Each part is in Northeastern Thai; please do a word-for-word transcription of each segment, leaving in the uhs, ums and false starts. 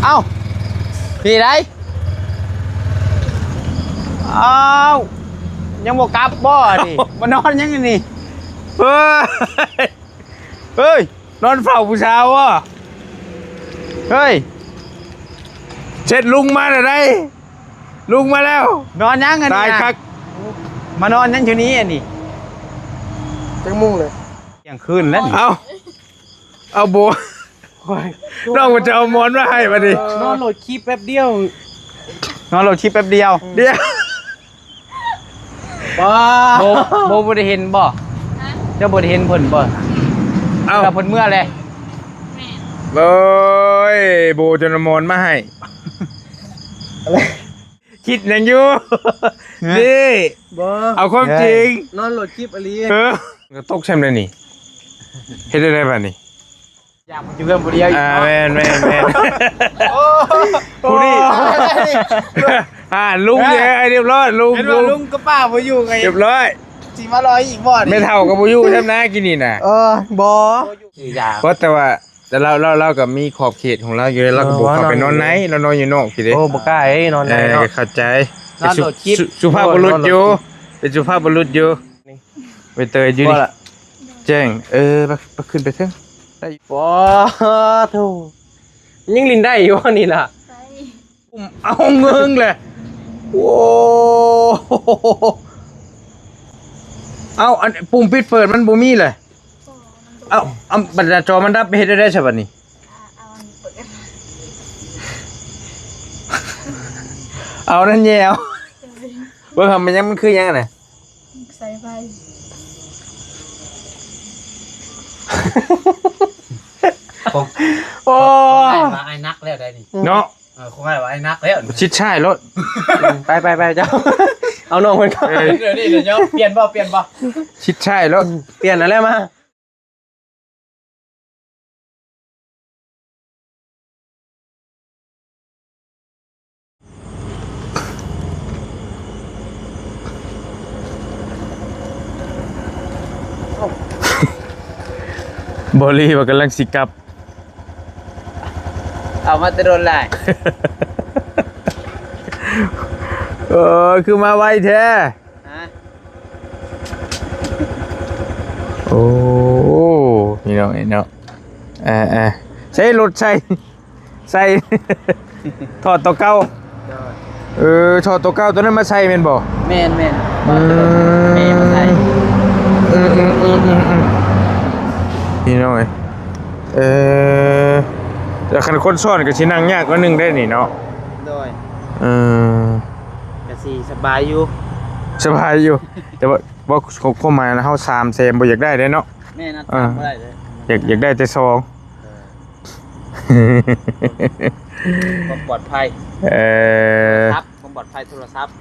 เอ้า พี่ได อ้าว ยังบ่กลับบ่นี่ มานอนยังอันนี่ เฮ้ย เฮ้ย นอนเฝ้าผู้สาวบ่ เฮ้ย เช็ดลุงมาแล้วได ลุงมาแล้ว นอนยังอันนี้ ตายคัก มานอนยังอยู่นี้อันนี้ จังมุ่งเลย เที่ยงคืนแล้วนี่ เอา เอาโบ โอ้ย น้องมันจะเอาหมอนมาให้บัดนี้ นอนโหลดคลิปแป๊บเดียว นอนโหลดคลิปแป๊บเดียว เดี๋ยว ว้า โบ โบบ่ได้เห็นบ่ เจ้าบ่ได้เห็นเพิ่นบ่ เอ้า เพิ่นเมื่อเลย โอ้ย โบจนเอาหมอนมาให้ คิดหยังอยู่ ฮะ นี่ บ่ เอาความจริง นอนโหลดคลิปอีหลี เออ ก็ตกแซมเลยนี่ เฮ็ดได้ไดบัดนี้ อยากอยู่เพื่อนผู้เดียวอีก อ่า แม่น แม่น แม่น โอ้ ผู้นี้ อ่า ลุงเนี่ย เรียบร้อย ลุง เห็นว่าลุง ลุงกับป้าบ่อยู่ไง เรียบร้อย สิมารออีกบ่นี่ แม่เฒ่าก็บ่อยู่แซมนะ กินนี่น่ะ เออ บ่ คืออยาก เพราะแต่ว่า แต่เรา เรา เราก็มีขอบเขตของเราอยู่แล้ว เราก็บ่เข้าไปนอนใน เรานอนอยู่นอกพี้เด้ โอ้ บ่กล้าเอ้ย นอนในเนาะ เออ เข้าใจ นอนโหลดคลิป สุ สุภาพบุรุษอยู่ เป็นสุภาพบุรุษอยู่ ใบเตยอยู่นี่ แจ้ง เออ ไป ไปขึ้นไปเทิง ได้อยู่ ว้า โธ่ ยังเล่นได้อยู่วะนี่น่ะ ไป เอาเงิงเลย โอ้ เอา อันปุ่มปิดเปิดมันบ่มีเลย เอา เอา บัดหน้าจอมันดับ เฮ็ดได้ได๋ซะบัดนี้ เอาอันนี้เปิด เอานั่นแย่เอา เบิ่งมันยัง มันคือหยังน่ะ สายไฟ ของ โอ้ ของอ้ายว่าอ้ายนักแล้วได้นี่ เนาะ เออ ของอ้ายว่าอ้ายนักแล้ว ชิดซ้ายโลด ไป ไป ไป เจ้า เอาน้องเพิ่นก่อน เออ เดี๋ยวนี้ เดี๋ยวเปลี่ยนบ่ เปลี่ยนบ่ ชิดซ้ายโลด เปลี่ยนแล้วมา บอลลี่ว่ากำลังสิกลับ เอามาแต่โดนหลาย เออ คือมาไวแท้ ฮะ โอ้ พี่น้องเอ้ยเนาะ อ่า อ่า ใส่รถใส่ ใส่ ถอดตัวเก่า โดย เออ ถอดตัวเก่าตัวนั้นมาใส่แม่นบ่ แม่น แม่น อืม แม่นมาใส่ อืม อืม อืม อืม อืม พี่น้องเอ้ย เออ แต่คันคนซ้อนก็สินั่งยากกว่าหนึ่งได้นี่เนาะ โดย เออ ก็สิสบายอยู่ สบายอยู่ แต่ว่า ว่าความหมายนะ เฮาสามแสนบ่อยากได้เด้เนาะ แม่นอน เออ ทำบ่ได้เลย อยาก อยากได้แต่สอง เออ ความปลอดภัย เออ ครับ ความปลอดภัยโทรศัพท์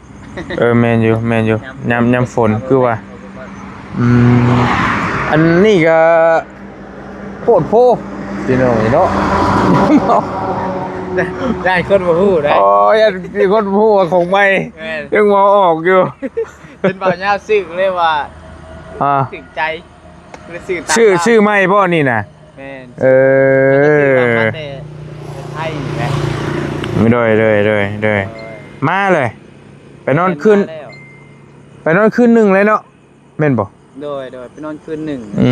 เออ แม่นอยู่ แม่นอยู่ ยาม ยาม ยามฝน คือว่า อืม อันนี้ก็ โพดโพ พี่น้องเนาะ ย่านคนบ่ฮู้ได้ โอ้ย ย่านคนบ่ฮู้ว่าของใหม่ แม่น ยังบ่ออกอยู่ เป็นบ่าวยาวซื้อเลยว่า อ่า ถืกใจ เลยซื้อตาม ซื้อ ตาม ซื้อใหม่บ่นี่น่ะ แม่น เออ ซื้อมาแต่ไทยนี่แหละ โดย โดย โดย โดย โดย มาเลย ไปนอนคืน แม่น มาแล้ว ไปนอนคืนหนึ่งเลยเนาะ แม่นบ่ โดย โดย ไปนอนคืนหนึ่ง อื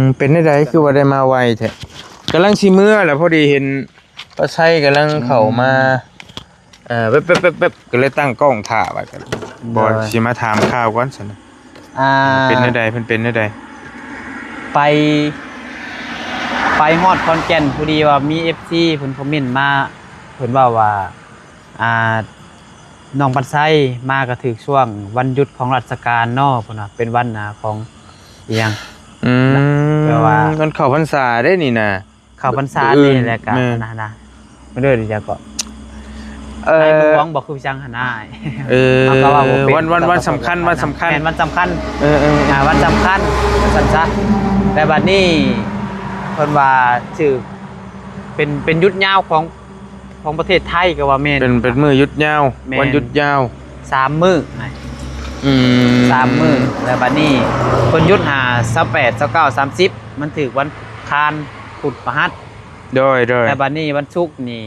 ม เป็นได้ใดคือว่าได้มาไวแท้ กำลังสิเมือแหละ พอดีเห็นป้าไซกำลังเข้ามา อืม เออ แป๊บๆๆๆ ก็เลยตั้งกล้องถ่าไว้กัน โดย บ่สิมาถามข่าวก่อนซั่นนะ อ่า เป็นได้ใด เพิ่นเป็นได้ใด ไป ไปฮอดขอนแก่น พอดีว่ามี เอฟซี เพิ่นคอมเมนต์มา เพิ่นเว้าว่า อ่า น้องปันไซมาก็ถืกช่วงวันหยุดของราชการเนาะ เพิ่นว่าเป็นวัน อ่า ของอิหยัง อืม แปลว่า มันเข้าพรรษาเด้นี่นะ เข้าพรรษา มื้ออื่น นี่แหละกะ แม่น นะ นะ มื้อเด้อ เดี๋ยวก่อน เอ่อ ในหลวงบอกคือจังหั้นนะ เออ เขาก็ว่าบ่เป็น วัน วัน วันสำคัญ วันสำคัญ แม่น วันสำคัญ เออ เออ อ่า วันสำคัญ ว่าซั่นซะ แต่บัดนี้เพิ่นว่าถืกเป็น เป็นหยุดยาวของ ของประเทศไทยก็ว่าแม่น เป็น เป็นมื้อหยุดยาว แม่น วันหยุดยาว สามมื้อ อืม สามมื้อ แล้วบัดนี้เพิ่นหยุดหา ซาวแปด ซาวเก้า สามสิบ มันถืกวันอังคาร พุธ พฤหัส โดย โดย แต่บัดนี้วันศุกร์นี่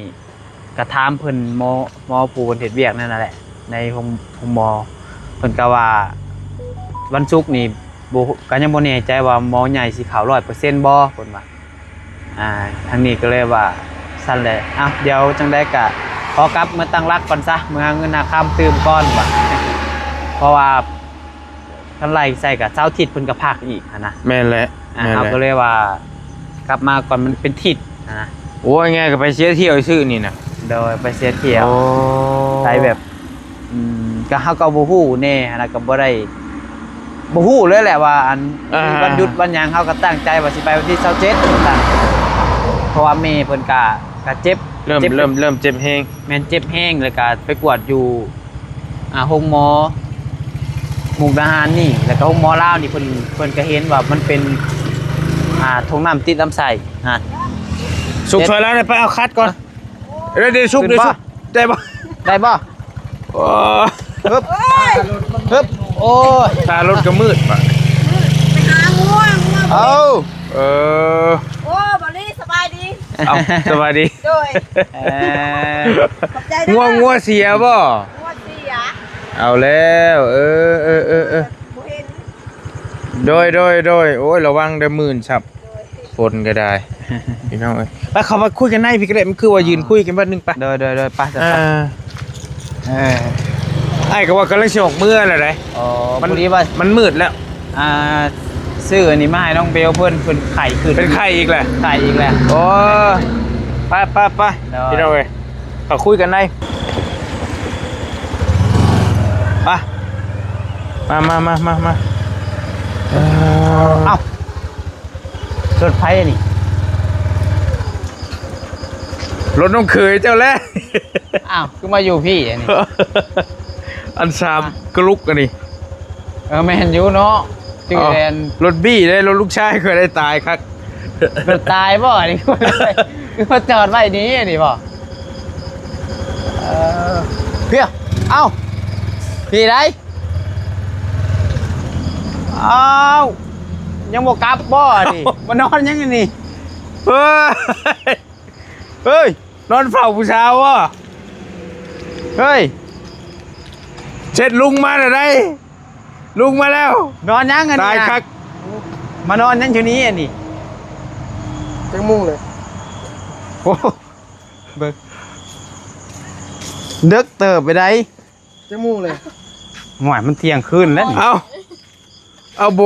ก็ถามเพิ่น หมอ หมอผู้เพิ่นเฮ็ดเวียกนั่นน่ะแหละ ในโรง โรงหมอ เพิ่นก็ว่าวันศุกร์นี่บ่ ก็ยังบ่แน่ใจว่าหมอใหญ่สิเข้าร้อยเปอร์เซ็นต์บ่ เพิ่นว่า อ่า ทางนี้ก็เลยว่าซั่นแหละ เอ้า เดี๋ยวจั่งใดก็ขอกลับมาตั้งหลักก่อนซะ มาหาเงินหาคำตื่มก่อนว่า เพราะว่า คันไล่ใส่ก็เสาร์อาทิตย์เพิ่นก็พักอีกหั้นนะ แม่นแหละ อ่า แม่นแหละ เฮาก็เลยว่ากลับมาก่อนมันเป็นทิศหั้นนะ โอ้ย ไงก็ไปเสียเที่ยวซื่อนี่นะ โดยไปเสียเที่ยว โอ้ ไปแบบ อืม ก็เฮาก็บ่ฮู้แน่หั้นนะ ก็บ่ได้ บ่ฮู้เลยแหละว่าอัน อ่า วันหยุดวันหยัง เฮาก็ตั้งใจว่าสิไปวันที่ซาวเจ็ด ว่าซั่น เพราะว่าแม่เพิ่นก็ ก็เจ็บ เริ่ม เจ็บ เริ่ม เริ่มเจ็บแฮง แม่นเจ็บแฮง แล้วก็ไปกวดอยู่ อ่า โรงหมอมุกดาหารนี่ แล้วก็โรงหมอลาวนี่ เพิ่น เพิ่นก็เห็นว่ามันเป็น อ่า ถุงน้ำติดลำไส้ ฮะ สุกซอยแล้วเนี่ย ไปเอาคัดก่อน เดี๋ยว เดี๋ยวสุก ขึ้น เดี๋ยวสุก บ่ ได้บ่ ได้บ่ โอ้ ฮึบ โอ้ย ตารถก็มืดปะ ไปหาง่วง ง่วง เอ้า เออ โอ้ บอลลี่ สบายดี เอา สบายดี โดย เออ ขอบใจนะ ง่วง ง่วงเสียบ่ ง่วงเสีย เอาแล้ว เออ เออ เออ เออ บ่เห็น โดย โดย โดย โอ้ย ระวังเด้อ มื่นซับ โดย ฝนก็ได้ พี่น้องเอ้ย ไปเข้ามาคุยกันในพี่ก็ได้ มันคือว่ายืนคุยกันแป๊บนึงไป โดย โดย โดย ไป ไป อ่า เออ อ้ายก็ว่ากำลังสิออกเมือแล้วได๋ อ๋อ มัน พอดีว่า มันมืดแล้ว อ่า ซื้ออันนี้มาให้น้องเบล เพิ่น เพิ่นไข้ขึ้น เป็นไข้อีกแหละ ไข้อีกแล้ว โอ้ ไป ไป ไป โดย พี่น้องเอ้ย เขาคุยกันใน ไป มา มา มา มา มา เออ เอ้า รถไผนี่ รถน้องเขยเจ้าแหละ อ้าว คือมาอยู่พี่อันนี้ อันสาม อ่ะ กะลุกอันนี้ เออ แม่นอยู่เนาะ ชื่อ อ๋อ แดน รถบี้ได้ รถลูกชายเคยได้ตายคัก รถตายบ่อันนี้ คือมาจอดไว้นี่อันนี้บ่ เออ เพีย เอ้า พี่ได อ้าว ยังบ่กลับบ่นี่ มานอนยังอันนี้ เฮ้ย เฮ้ย นอนเฝ้าผู้สาวบ่ เฮ้ย เช็ดลุงมาแล้วได๋ ลุงมาแล้ว นอนยังอันนี้ ตายคัก มานอนยังอยู่นี่อันนี้ จักโมงเลย โอ้ เบิ่ง เดิกเติบไปได๋ จักโมงเลย ห่วย มันเที่ยงคืนแล้วนี่ เอ้า เอาโบ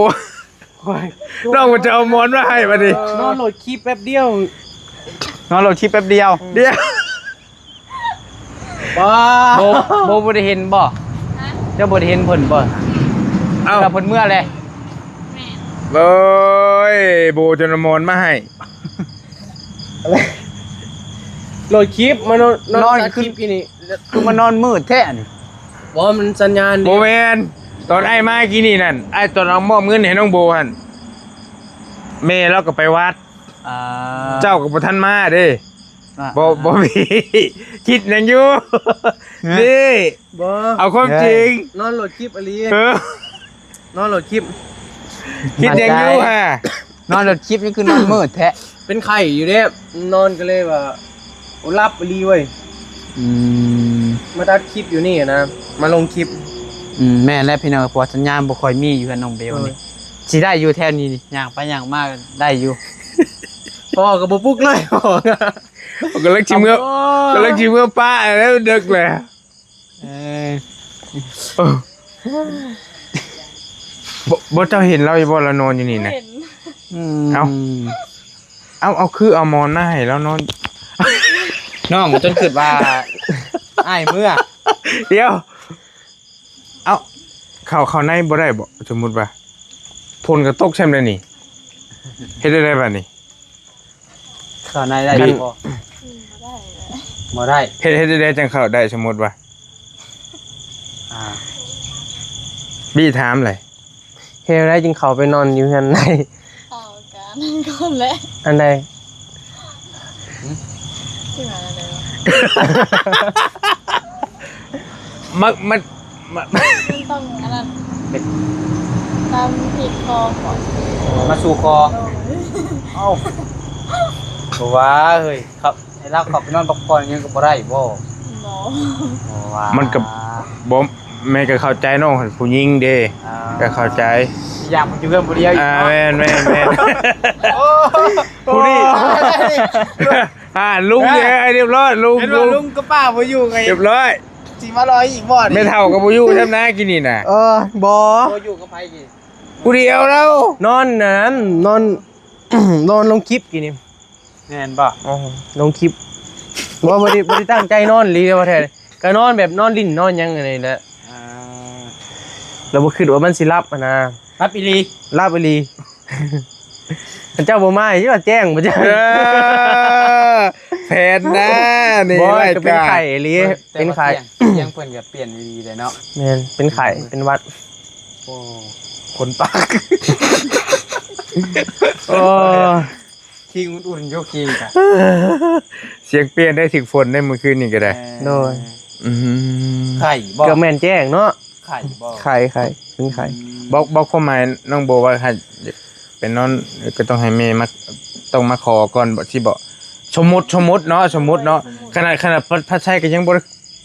โอ้ย น้องมันจะเอาหมอนมาให้บัดนี้ นอนโหลดคลิปแป๊บเดียว นอนโหลดคลิปแป๊บเดียว เดี๋ยว ว้า โบ โบบ่ได้เห็นบ่ เจ้าบ่ได้เห็นเพิ่นบ่ เอ้า แล้วเพิ่นเมือแหละ แม่น โอ้ย โบจนเอาหมอนมาให้ โหลดคลิป มานอน นอน นอน ตัดคลิปอีนี่ คือมานอนมืดแท้นี่ บ่ มันสัญญาณ บ่แม่น ตอนอ้ายมากี้นี่นั่น อ้ายตอนเอามอบเงินให้น้องโบหั่น แม่เราก็ไปวัด อ่า เจ้าก็บ่ทันมาเด้ อ่า บ่ อ่า บ่มี คิดหยังอยู่ ฮะ นี่ บ่ เอาความจริง นอนโหลดคลิปอีหลี เออ นอนโหลดคลิป คิดหยังอยู่ฮะ นอนโหลดคลิปนี่คือนอนมืดแท้ เป็นไข้อยู่เด้ นอนก็เลยว่า โอ้ หลับอีหลีเว้ย อืม มาตัดคลิปอยู่นี่นะ มาลงคลิป อืม แม่นแล้วพี่น้อง เพราะว่าสัญญาณบ่ค่อยมีอยู่กับน้องเบลนี่ เออ สิได้อยู่แถวนี้นี่ ย่างไปย่างมาได้อยู่ พ่อก็บ่ปลุกเลย พ่อก็ กำลังสิเมือ เอา กำลังสิเมือปะแล้วเดิกแล้ว เออ เออ บ่ บ่เจ้าเห็นเราอยู่บ่ เรานอนอยู่นี่นะ เห็น อืม เอ้า เอา เอา คือเอาหมอนมาให้เรานอน น้องจนคิดว่า อ้ายเมือ เดี๋ยว เอา เข้า เข้าในบ่ได้บ่ สมมุติว่า ฝนก็ตกแซ่มเลยนี่ เฮ็ดได้ได๋บัดนี้ เข้าในได้อยู่บ่ อืม บ่ได้เลย บ่ได้ เฮ็ด เฮ็ดได้จั่งเข้าได้ สมมุติว่า อ่า บี้ถามเลย เฮ็ดได้จึงเข้าไปนอนอยู่เฮือนได้ เอากะนั่นก่อนแหละ อันใด หืม ที่มาอะไรวะ มัก มัน มัน มันต้องอันนั้น เป็น ตามผิดคอก่อน มาสู่คอ โอ้ย เอ้า ว่าเฮ้ย ครับ ให้ ลาวเข้าไปนอนพักผ่อนหยังก็บ่ได้บ่? บ่ บ่ว่า มันก็บ่ แม่ก็เข้าใจน้องผู้หญิงเด้ อ่า ก็เข้าใจ อย่างมันอยู่เฮือนผู้เดียวอีก อ่า เนาะ แม่นๆๆ โอ้ ผู้นี้ อ่า ลุงเนี่ย เรียบร้อย ลุง เห็นว่า ลุง ลุงกับป้าบ่อยู่ไง เรียบร้อย สิมารออีกบ่นี่ แม่เฒ่าก็บ่อยู่นำนะ กินนี่น่ะ เออ บ่ บ่อยู่กับไผกิน ผู้เดียวแล้ว นอนอันนั้น นอน นอนลงคลิปกินนี่ แม่นบ่ อ๋อ ลงคลิป บ่ บ่ได้ บ่ได้ตั้งใจนอนอีหลีเด้อว่าแท้ ก็นอนแบบนอนหลิ้นนอนหยังอันนี้แหละ อ่า แล้วบ่คิดว่ามันสิหลับหั้นนะ หลับอีหลี หลับอีหลี เจ้าบ่มา สิว่าแจ้งบ่จ้า เออ แผนนะ นี่ บ่ รายการ ก็เป็นไข้อีหลี แต่ว่า เป็นไข้ เสียง เสียงเพิ่นก็เปลี่ยนอีหลีเลยเนาะ แม่น เป็นไข้ เป็นหวัด โอ้ คนปาก โอ้ คิงอุ่นๆ อยู่คิงกะ เสียงเปลี่ยนได้ ถึกฝนได้มื้อคืนนี่ก็ได้ เออ โดย อืม ไข้บ่ เกือบแม่นแจ้งเนาะ ไข้บ่ ไข้ ไข้ เป็นไข้ อืม บอก บอกความหมายน้องโบว่าให้ไปนอนก็ต้องให้แม่มา ต้องมาขอก่อนบ่ สิบ่ สมมุติ สมมุติเนาะ สมมุติเนาะ สมมุติ ขนาด ขนาดพัด พัดไชก็ยังบ่ได้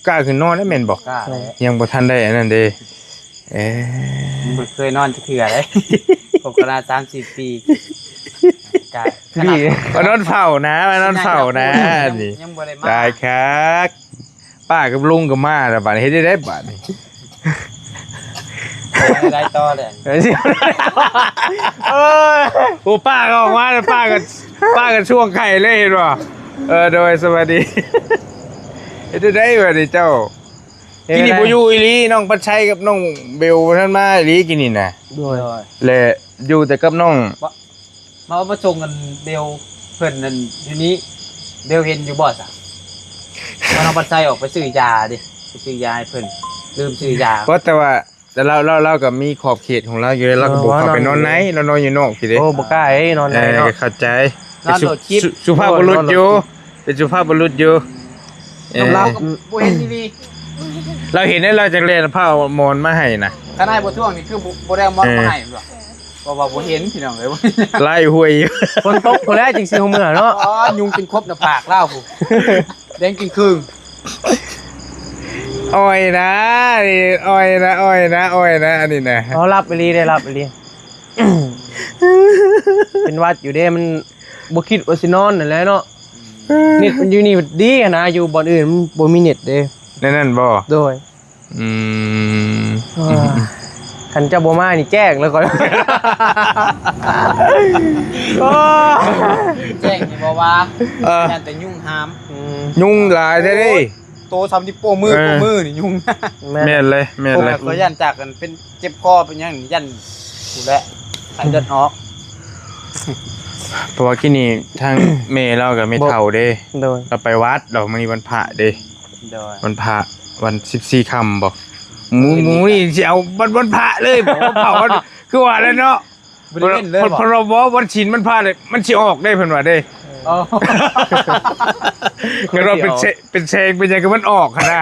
กล้าขึ้นนอนได้แม่นบ่ กล้าแล้ว ยังบ่ทันได้อันนั้นเด้ เอ๊ะ บ่เคยนอนจักเทื่อเลย คบกันมาสามสิบปี กะ ขนาด มานอนเฝ้านะ มานอนเฝ้านะ ยัง นี่ ยังบ่ได้มา ตายคัก ป้ากับลุงก็มาแล้วบัดนี้ เฮ็ดได้ได๋บัดนี้ ได้ต่อเลย เอ้ย โอ้ ป้าก็ออกมาแล้ว ป้าก็ ป้าก็ช่วงไข่เลย เห็นบ่ เออ โดย สวัสดี เฮ็ดได้ได๋บัดนี้เจ้า เฮ็ดได้ กินนี่บ่อยู่อีหลี น้องพัดไชกับน้องเบลบ่ทันมาอีหลีกินนี่น่ะ โดย และอยู่แต่กับน้อง มาเอามาส่งกันเบลเพิ่นนั่นอยู่นี่ เบลเห็นอยู่บ่ซะ ว่าน้องพัดไชออกไปซื้อยาดิ ไปซื้อยาให้เพิ่น ลืมซื้อยา เพราะแต่ว่า แต่ลาว ลาว ลาวก็มีขอบเขตของลาวอยู่แล้ว ลาวก็บ่เข้าไปนอนใน เออ ลาวนอนอยู่นอกพี้เด้ โอ้ บ่กล้าเอ้ย นอนในเนาะ เออ ก็เข้าใจ นอนโหลดคลิป สุ สุภาพบุรุษอยู่ เป็นสุภาพบุรุษอยู่ เออ ลาวก็บ่เห็นอีหลี ลาวเห็นแล้วลาวจั่งแล่นพาเอาหมอนมาให้นะ คันอ้ายบ่ท่วงนี่คือบ่ บ่ได้เอาหมอนมาให้บ่ เพราะว่าบ่เห็นพี่น้องเอ้ย ไล่ห้วยอยู่ ฝนตกพู้นแหละจึงสิฮู้เมือเนาะ อ๋อ ยุงจนครบหน้าผากลาวพู้น แดงจึงครึ่ง อ้อยนะ นี่ อ้อยนะ อ้อยนะ อ้อยนะ อันนี้นะ เอาหลับอีหลีเด้ หลับอีหลี เป็นหวัดอยู่เด้ มันบ่คิดว่าสินอนนั่นแหละเนาะ เน็ตมันอยู่นี่ดีหั้นนะ อยู่บ่อนอื่นมันบ่มีเน็ตเด้ ในนั้นบ่ โดย อืม โอ้ย คันเจ้าบ่มานี่แจ้งแล้วก่อน โอ้ย แจ้งนี่บ่ว่า เออ ย่านแต่ยุงหาม อืม ยุงหลายแท้เด้ โตส่ำที่โป้มือ เออ โป้มือนี่ยุง แม่น แม่นเลย แม่นเลย โอ้ย ก็ย่านจากกันเป็นเจ็บคอเป็นหยังนี่ย่านพู้นแหละ ไข้เลือดออก เพราะว่ากี้นี่ทางแม่ลาวก็แม่เฒ่าเด้ โดย ลาวไปวัดดอก มื้อนี้วันพระเด้ โดย วันพระ วันสิบสี่ค่ำบ่ หมู่ มื้อนี้ หมู่นี่สิเอาวัน วันพระเลยบ่ วันเผาวัน คือว่าแล้วเนาะ บ่ได้เว้นเลยบ่ พอ พอเราบอกวันศีลวันพระเลย มันสิออกได้เพิ่นว่าเด้ อ๋อ ก็เราเป็นแส- เป็นแสงเป็นหยังก็มันออกหั้นนะ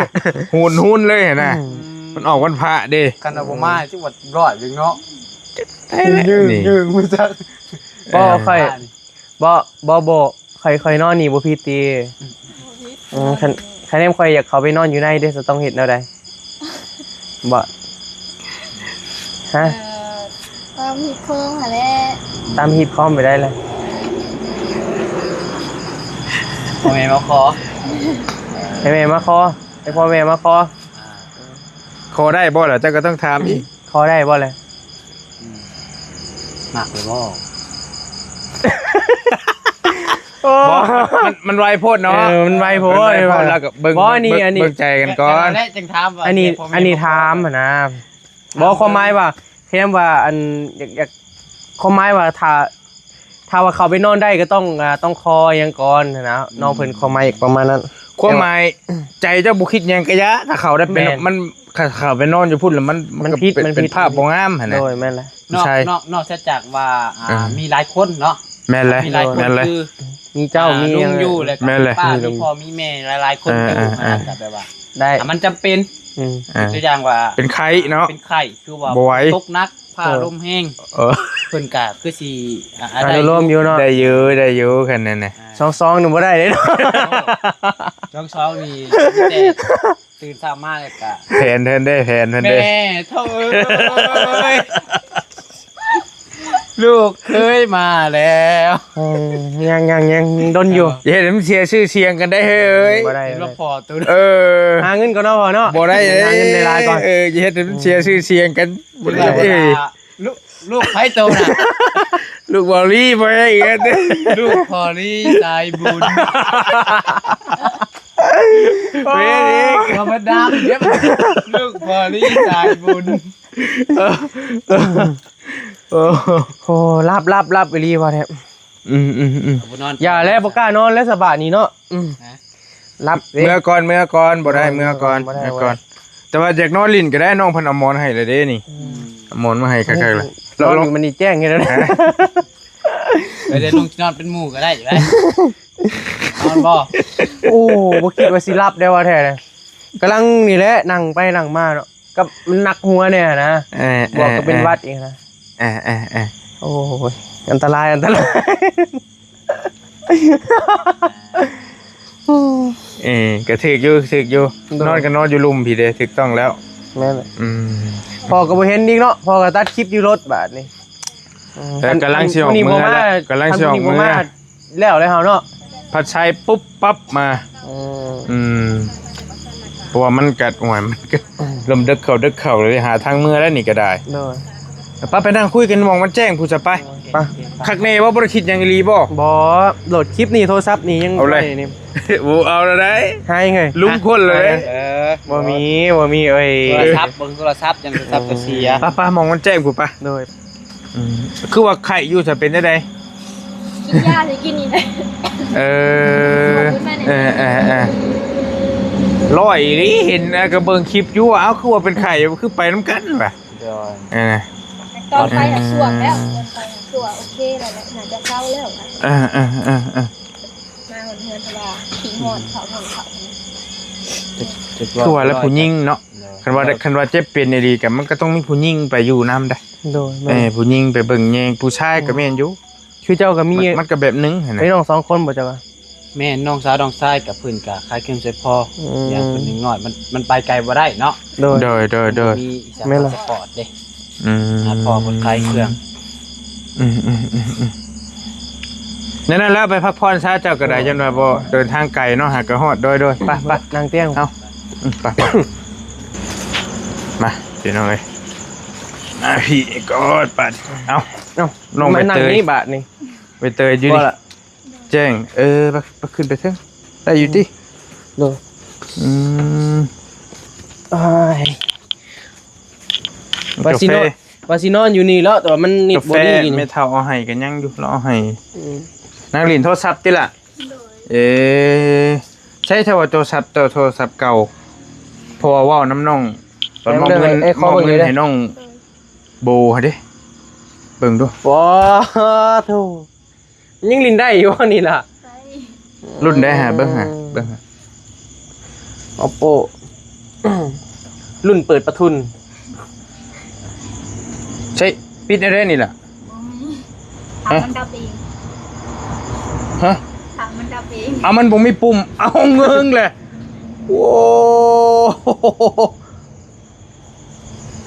หุนหุนเลยหั้นนะ อืม มันออกวันพระเด้ คันเอาบ่มาจังหวัดร้อยหนึ่งเนาะ นี่ ยืงๆ มาจัก บ่ เออ ค่อย บ่ บ่ บ่ ข่อย ข่อยนอนนี่บ่ผิดติ อืม อืม คัน คันแนมข่อยอยากเข้าไปนอนอยู่ในเด้ จะต้องเฮ็ดแนวใด บ่ ฮะ เอ่อ ตามฮีตคอมหั้นแหละ ตามฮีตคอมไปได้เลย พ่อแม่มาขอ ให้แม่มาขอ ให้พ่อแม่มาขอ อ่า ขอได้บ่ล่ะ เจ้าก็ต้องถามอีก ขอได้บ่ล่ะ อืม มักเลยบ่ โอ้ บ่ มัน มันไวโพดเนาะ เออ มันไวโพด มันไวโพด แล้วก็เบิ่ง บ่ นี่ เบิ่ง อันนี้ เบิ่งใจกันก่อน อันนั้นแหละจึงถามว่า อันนี้ พ่อแม่ อันนี้ บ่ขอ ถามหั้นนะ บ่ ความหมายว่า แค่ว่า อัน อยาก อยาก ความหมายว่า ถ้า ถ้าว่าเข้าไปนอนได้ก็ต้อง อ่า ต้องขอหยังก่อนหั้นนะ น้องเพิ่นความหมายประมาณนั้น ความหมาย ใจเจ้าบ่คิดหยังก็อย่า ถ้าเข้าได้เป็น แม่น มัน ถ้าเข้าไปนอนอยู่พุ้นแล้วมัน มัน มันก็ ผิด เป็น มันผิด เป็นภาพบ่งามหั้นนะ โดย แม่นแหละ นอก ใช่ นอก นอกจากว่า อ่า อ่า มีหลายคนเนาะ แม่นเลย มีหลายคน แม่นเลย คือ มีเจ้า อ่า มี ลุงอยู่ แล้วก็ แม่นเลย ป้า มีลุง มีพ่อ มีแม่ หลายๆ คนอยู่ เออ เออ นะ ก็แบบว่า ได้ อ่ะ มันจำเป็น อืม อ่า ตัวอย่างว่า เป็นไข้เนาะ เป็นไข้ คือว่า บ่ไหว ตกหนัก ฟ้าลมแฮง เออ เพิ่นกะคือสิ อ่า อนุโลมอยู่เนาะ ได้อยู่ ได้อยู่ คันนั้นน่ะ อ่า สองสองนี่บ่ได้เด้เนาะ สองสองนี่ แต่ตื่นเช้ามาแล้วกะ แผนเพิ่นเด้ แผนเพิ่นเด้ แม่โถ่เอ้ย ลูกเคยมาแล้ว เออ ยัง ยัง ยังดนอยู่ อย่าเฮ็ดให้มันเสียชื่อเสียงกันได้เฮ้ย บ่ได้ เห็นว่าพอตัว เออ หาเงินก่อนเนาะพ่อเนาะ บ่ได้เด้ หาเงินได้หลายก่อน เออ อย่าเฮ็ดให้มันเสียชื่อเสียงกัน บ่ได้ เอ้ย ลูก ลูกไผโตน่ะ ลูกบอลลี่ไปอีกแล้วเด้ ลูกพอลี่สายบุญ เว้ยอีก ธรรมดาเดี๋ยว ลูกพอลี่สายบุญ เออ เออ โอ้ โอ้ ลับ ลับ ลับอีหลีว่ะเนี่ย อืม อืม อืม เอาไปนอน อย่าแล้ว บ่กล้านอนแล้วสบายนี่เนาะ อืม ฮะ หลับเด้ เมื่อก่อน เมื่อก่อน บ่ได้ เออ เมื่อก่อน บ่ได้ เมื่อก่อน บ่ได้ แต่ว่าอยากนอนหลิ้นก็ได้ น้องเพิ่นเอาหมอนให้แล้วเด้นี่ อืม เอาหมอนมาให้คักๆเลย นอนอยู่มันนี่แจ้งอยู่แล้วนะ ฮะ ไปเดี๋ยวลงนอนเป็นหมู่ก็ได้อยู่แล้ว นอนบ่ โอ้ บ่คิดว่าสิหลับได้ว่าแท้เลย กำลังนี่แหละ นั่งไปนั่งมาเนาะ กับมันหนักหัวเนี่ยนะ เออ บวกกับเป็น เออ หวัดอีกนะ เออ เออ เออ โอ้ย อันตราย อันตราย เออ ก็ถืกอยู่ ถืกอยู่ โดย นอนก็นอนอยู่ลุ่มพี้เด้ ถูกต้องแล้ว แม่นแหละ อืม พ่อก็บ่เห็นอีกเนาะ พ่อก็ตัดคลิปอยู่รถบาดนี่ อืม แต่กำลังสิออก มื้อนี้บ่มา มื้อแล้ว กำลังสิออก มื้อนี้บ่มา มื้อ แล้วเลยเฮาเนาะ ผัดไชปุ๊บปั๊บมา อืม อืม เพราะว่ามันกัด โอ้ย มันก็ อืม ลมเดิกเข้า เดิกเข้าเลย หาทางเมือแล้วนี่ก็ได้ โดย ป้าไปนั่งคุยกันหม่องมันแจ้งผู้จะไป ไป คักแน่ว่าบ่ได้คิดหยังอีหลีบ่ บ่ โหลดคลิปนี่ โทรศัพท์นี่ยัง เอาเลย ไว้นี่ โอ้ เอาแล้วได้ ให้ไง ลุงคนเลย เออ บ่มี บ่มี เอ้ย โทรศัพท์ เบิ่งโทรศัพท์ ยังโทรศัพท์ก็เสีย ป้า ป้า หม่องมันแจ้งผู้ปะ โดย อืม คือว่าไข้อยู่จะเป็นจั่งใด กินยาสิกินนี่แหละ เออ เออ เออ เออ ร้อยอีหลี เห็น เออ ก็เบิ่งคลิปอยู่ เอ้า คือว่าเป็นไข้ คือไปนำกันวะ โดย เออ ตอนไปน่ะสวดแล้ว ตอนไปน่ะสวด โอเคแล้วแหละ น่าจะเซาแล้วอะ เออ เออ เออ เออ มาฮอดเฮือนเพราะว่าขี้ฮ้อน เขาฮ้อนเขา คือว่าแล้วผู้หญิงเนาะ โดย คันว่า คันว่าเจ็บเป็นอีหลีก็มันก็ต้องมีผู้หญิงไปอยู่นำได้ โดย แม่น เออ ผู้หญิงไปเบิ่งแยง ผู้ชายก็แม่นอยู่ คือเจ้าก็มี มัน มันก็แบบหนึ่งหั้นนะ มีน้องสองคนบ่เจ้าว่า แม่น น้องสาวน้องชายกับเพิ่นก็ขายเครื่องใช้พอ อืม อย่างเพิ่นยังน้อย มัน มันไปไกลบ่ได้เนาะ โดย โดย โดย โดย มีส แม่นล่ะ ปอร์ตเด้ อืม หาพ่อเพิ่นขายเครื่อง อืม อืม อืม อืม นั่น นั่นแล้วไปพักผ่อนซะ เจ้าก็ได้ เออ จนว่าบ่เดินทางไกลเนาะ หากะฮอด โดย โดย ไป ไป นั่งเตียง เอา อืม ไป ไป มา พี่น้องเอ้ย มาพี่กอดปัด เอา เอา น้องใบเตย มานั่งนี่บาดนี่ ใบเตยอยู่นี่ บ่ละ แจ้ง เออ ไป ไปขึ้นไปเทิง ได้อยู่ติ โดย อืม อ้าย กาแฟ ว่าสินอน ว่าสินอนอยู่นี่แล้ว แต่ว่ามันเน็ตบ่ดี กาแฟ นี่ แม่เฒ่าเอาให้ก็ยังอยู่ เราเอาให้ อืม นั่งเล่นโทรศัพท์ติล่ะ โดย เอ ใช้โทร โทรศัพท์ โต โทรศัพท์เก่า เพราะว่าเว้านำน้อง ตอนมอบเงิน เอ้ย ขอเบิ่งหน่อยเด้อ มอบเงินให้น้องโบหั่นเด้ เบิ่งดู ว้า โธ่ ยังเล่นได้อยู่บ่นี่ล่ะ ใช่ รุ่นใดหาเบิ่งหา เบิ่งหา Oppo รุ่นเปิดประทุน ใช่ ปิดได้นี่ล่ะ บ่มี ฮะ ถามมันดับเอง ฮะ ถามมันดับเอง เอามันบ่มีปุ่ม เอาเงิงเลย โอ้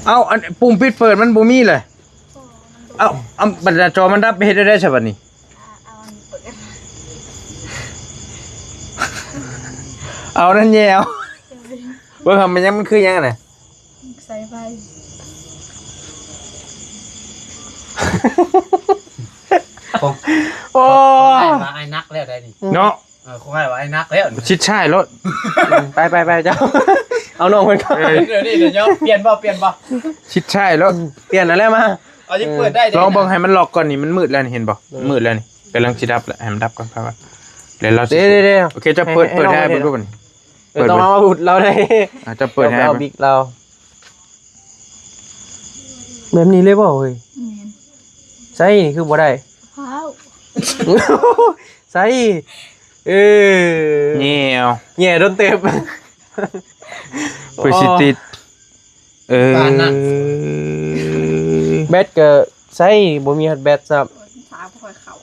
เอาอันปุ่มปิดเปิดมันบ่มีเลย โอ้ มันบ่ เอา เอาบัดหน้าจอมันดับไปเฮ็ดได้ใช่บัดนี้ อ่า เอาอันนี้เปิด เอานั่นแย่เอา เบิ่งหามันยัง มันคือหยังอะน่ะ สายไฟ ของ โอ้ ของอ้ายว่าอ้ายนักแล้วได้นี่ เนาะ เออ ของอ้ายว่าอ้ายนักแล้ว ชิดซ้ายรถ ไปไปไปเจ้า เอาน้องเพิ่นก่อน เออ เดี๋ยวนี้เดี๋ยวเปลี่ยนบ่ เปลี่ยนบ่ ชิดซ้ายรถ เปลี่ยนแล้วมา เอาจะเปิดได้ ลองเบิ่งให้มันล็อกก่อนนี่ มันมืดแล้วนี่ เห็นบ่ เออ มืดแล้วนี่ กำลังสิดับแล้ว ให้มันดับก่อนครับ แล้วเราสิ เดี๋ยวเดี๋ยวเดี๋ยว โอเค จะเปิด ให้ เปิด ให้น้อง ให้ เดี๋ยว เบิ่งดูบัดนี้ เออ เปิด ต้องเอามาอุดเราได้ อ่ะ จะเปิดให้ เอา เบิ่ง บิกเรา แบบนี้เลยบ่เฮ้ย แม่น ใส่นี่คือบ่ได้ พร้าว ใส่ เออ แย่เอา แย่โดนเต็บ เพื่อสิติด เออ ปานนั้น แบตก็ใช้บ่มีฮอดแบตซ้ำ สากบ่ค่อยเข้า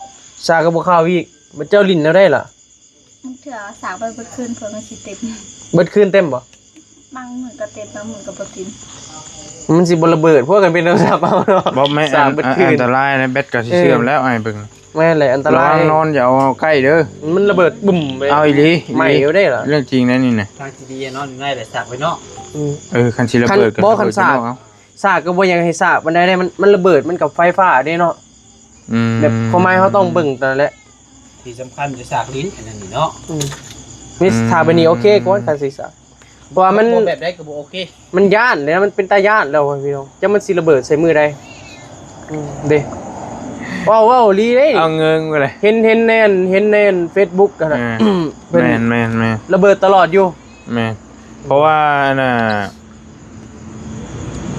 สากก็บ่เข้าอีก มันเจ้าหลิ้นแนวใดล่ะ บางเทื่อสากไปเบิดคืนเพิ่นมันสิเต็ม เบิดคืนเต็มบ่ บางมื้อก็เต็ม บางมื้อก็บ่เต็ม มันสิบ่ระเบิด พวกกันเป็นโทรศัพท์เอาเนาะ บ่แม่น สากเบิดคืน อันตรายนะ แบตก็สิเสื่อมแล้ว เออ อ้ายเบิ่ง แม่นแหละ อันตราย ระวังนอนอย่าเอาใกล้เด้อ มันระเบิดบึ้มไป เอาอีหลี ไหม้อยู่ได้เหรอ เรื่องจริงนะนี่นะ ทางที่ดีอะนอนอยู่ในแหละ สากไว้นอก อืม เออ คันสิระเบิด คัน ก็ บ่ ระเบิด คันสาก อยู่นอกเอา สากก็บ่อยากให้สากปานใดเด้ มัน มันระเบิด มันกับไฟฟ้าเด้เนาะ อืม แบบความหมายเฮาต้องเบิ่งตอนนั้นแหละ ที่สำคัญจะสากลิ้นอันนั้นนี่เนาะ อืม นี่ อืม ถ้าแบบนี้โอเคก่อน คันสิสาก เพราะว่ามัน บ่แบบใดก็บ่โอเค มันย้านเลยนะ มันเป็นตาย้านแล้วอะพี่น้อง จักมันสิระเบิดใส่มือใด อืม เด้ ว้าว ว้าว อีหลีเด้ เอาเงินไปเลย เห็น เห็นในอัน เห็นในอัน Facebook กันนะ เออ เพิ่น แม่น แม่น แม่น ระเบิดตลอดอยู่ แม่น เพราะว่าน่ะ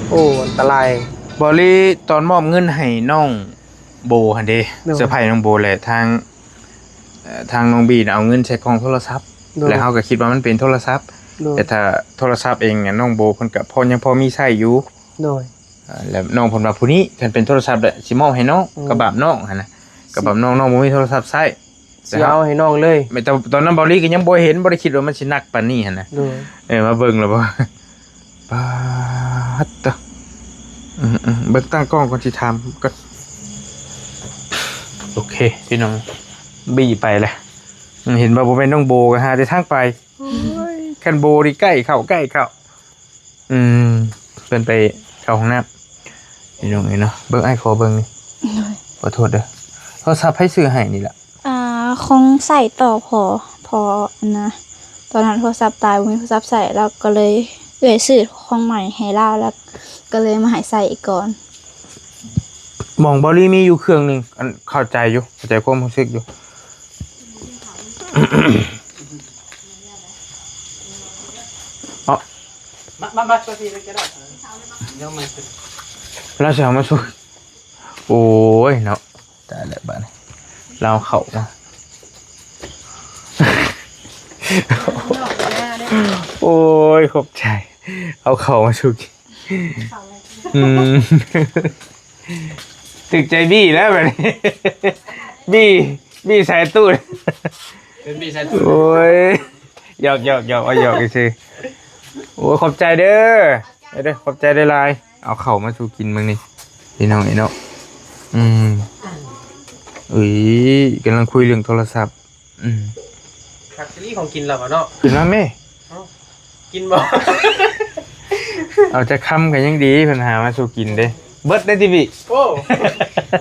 โอ้ อันตราย บอลลี่ตอนมอบเงินให้น้องโบหั่นเด้ โดย เซอร์ไพรส์น้องโบแหละ ทาง เอ่อ ทางน้องบีน่ะเอาเงินใส่กล่องโทรศัพท์ โดย แล้วเฮาก็คิดว่ามันเป็นโทรศัพท์ โดย แต่ถ้าโทรศัพท์เองเนี่ย น้องโบเพิ่นก็พอ ยังพอมีใช้อยู่ โดย อ่า แล้วน้องเพิ่นว่าผู้นี้คันเป็นโทรศัพท์แหละสิมอบให้น้อง อืม กะบาปน้องหั่นนะ กะบาปน้อง น้องบ่มีโทรศัพท์ใช้ สิเอาให้น้องเลย แต่ตอนนั้นบอลลี่ก็ยังบ่เห็น บ่ได้คิดว่ามันสิหนักปานนี้หั่นนะ โดย เออ มาเบิ่งแล้วบ่ ป๊าดเด้อ อืมๆ เบิ่งตั้งกล้องก่อนสิถามก่อน โอเค พี่น้อง บีไปแล้ว อืม เห็นว่าบ่แม่นน้องโบก็หาแต่ทางไป โอ้ย คันโบนี่ใกล้เข้า ใกล้เข้า อืม เพิ่นไปเข้าห้องน้ำ พี่น้องเอ้ยเนาะ เบิ่ง อ้ายขอเบิ่งนี่ โดย ขอโทษเด้อ โทรศัพท์ไผซื้อให้นี่ล่ะ อ่า ของใช้ต่อพ่อ พ่ออันนะ ตอนนั้นโทรศัพท์ตาย บ่มีโทรศัพท์ใช้ แล้วก็เลย เอื้อยซื้อของใหม่ให้ลาว แล้วก็เลยมาให้ใช้อีกก่อน หม่องบอลลี่มีอยู่เครื่องหนึ่ง อันเข้าใจอยู่ เข้าใจความรู้สึกอยู่ เอา มา มา มา ตัวทีเลยก็ได้ เดี๋ยวมัน เราจะเอามาสู้ โอ้ยเนาะ ตายแล้วบัดนี้ เราเข้ามา โอ้ย ขอบใจ เอาเข้ามาสู้กิน อืม ถูกใจบีแล้วบัดนี้ บี บีสายตูด เป็นบีสายตูด โอ้ย หยอก หยอก หยอก เอาหยอกซื่อๆ โอ้ย ขอบใจเด้อ เอาเด้อ ขอบใจหลายๆ เอาเข้ามาสู่กินมื้อนี้ พี่น้องเอ้ยเนาะ อืม เอ้ย กำลังคุยเรื่องโทรศัพท์ อืม คักซีรีส์ของกินเราอะเนาะ ขึ้นมาแม่ เอ้า กินบ่ เอาจักคำก็ยังดี เพิ่นหามาสู่กินเด้ เบิดได้ติบิ โอ้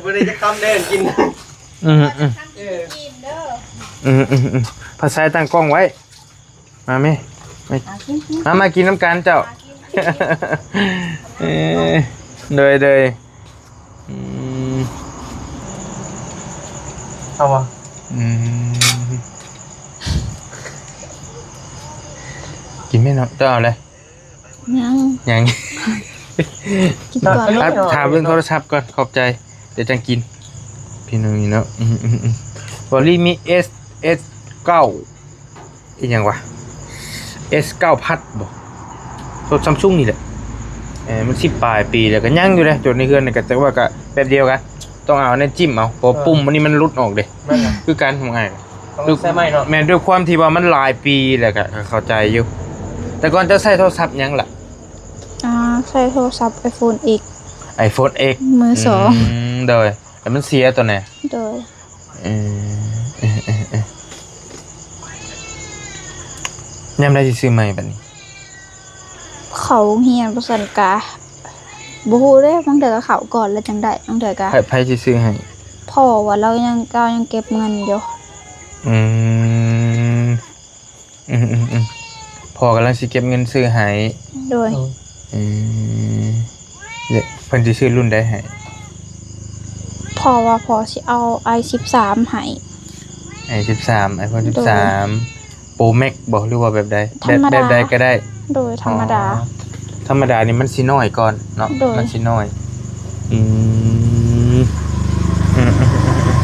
บ่ได้จักคำเด้อกิน อืม อืม เออ อืม อืม อืม ภาษาตั้งกล้องไว้ มาแม่ มา อ่ะ กิน กิน มา มากินน้ำกันเจ้า อ่ะ กิน กิน เอ้ย โดย โดย อืม เอาวะ อืม กินไหมเนาะ เจ้าเอาเลย ยัง ยัง กินก่อน อ่ะ ถามเรื่องโทรศัพท์ก่อน ขอบใจ เดี๋ยวจังกิน พี่น้องนี่เนาะ อืม อืม อืม บอลลี่มี เอส เอส เก้า อีหยังวะ เอส เก้า พัดบ่ รถซัมซุงนี่แหละ เออ มันสิบปลายปีแล้วก็ยังอยู่เลย จนในเฮือนนี่ก็ แต่ว่าก็แบบเดียวกัน ต้องเอาอันนั้นจิ้มเอา เพราะ เออ ปุ่มอันนี้มันหลุดออกเด้ แม่นนะ คือกันของอ้าย ต้องใช้ไม้เนาะ แม่น ด้วยความที่ว่ามันหลายปีแล้วก็เข้าใจอยู่ แต่ก่อนเจ้าใช้โทรศัพท์หยังล่ะ อ่า ใช้โทรศัพท์ iPhone X iPhone X มือสอง อืม โดย แล้วมันเสียตัวไหน โดย เออ เออ เออ เออ ยามใดสิซื้อใหม่บัดนี้ เข้าโรงเรียนบ่ซั้นกะ บ่ฮู้เด้ บางเทื่อก็เข้าก่อนแล้วจั่งได้ บางเทื่อก็ ไผ ไผสิซื้อให้ พ่อว่าเรายัง เรายังเก็บเงินอยู่ อืม อืม อืม อืม พ่อกำลังสิเก็บเงินซื้อให้ โดย อืม เดี๋ยวเพิ่นสิซื้อรุ่นใดให้ พ่อว่าพ่อสิเอา ไอ สิบสาม ให้ ไอ สิบสาม iPhone โดย สิบสาม Pro Max บ่ หรือว่าแบบใด ธรรมดา แบบ แบบใดก็ได้ โดย ธรรมดา อ๋อ ธรรมดานี่มันสิน้อยก่อนเนาะ โดย มันสิน้อย อืม อืม อืม อืม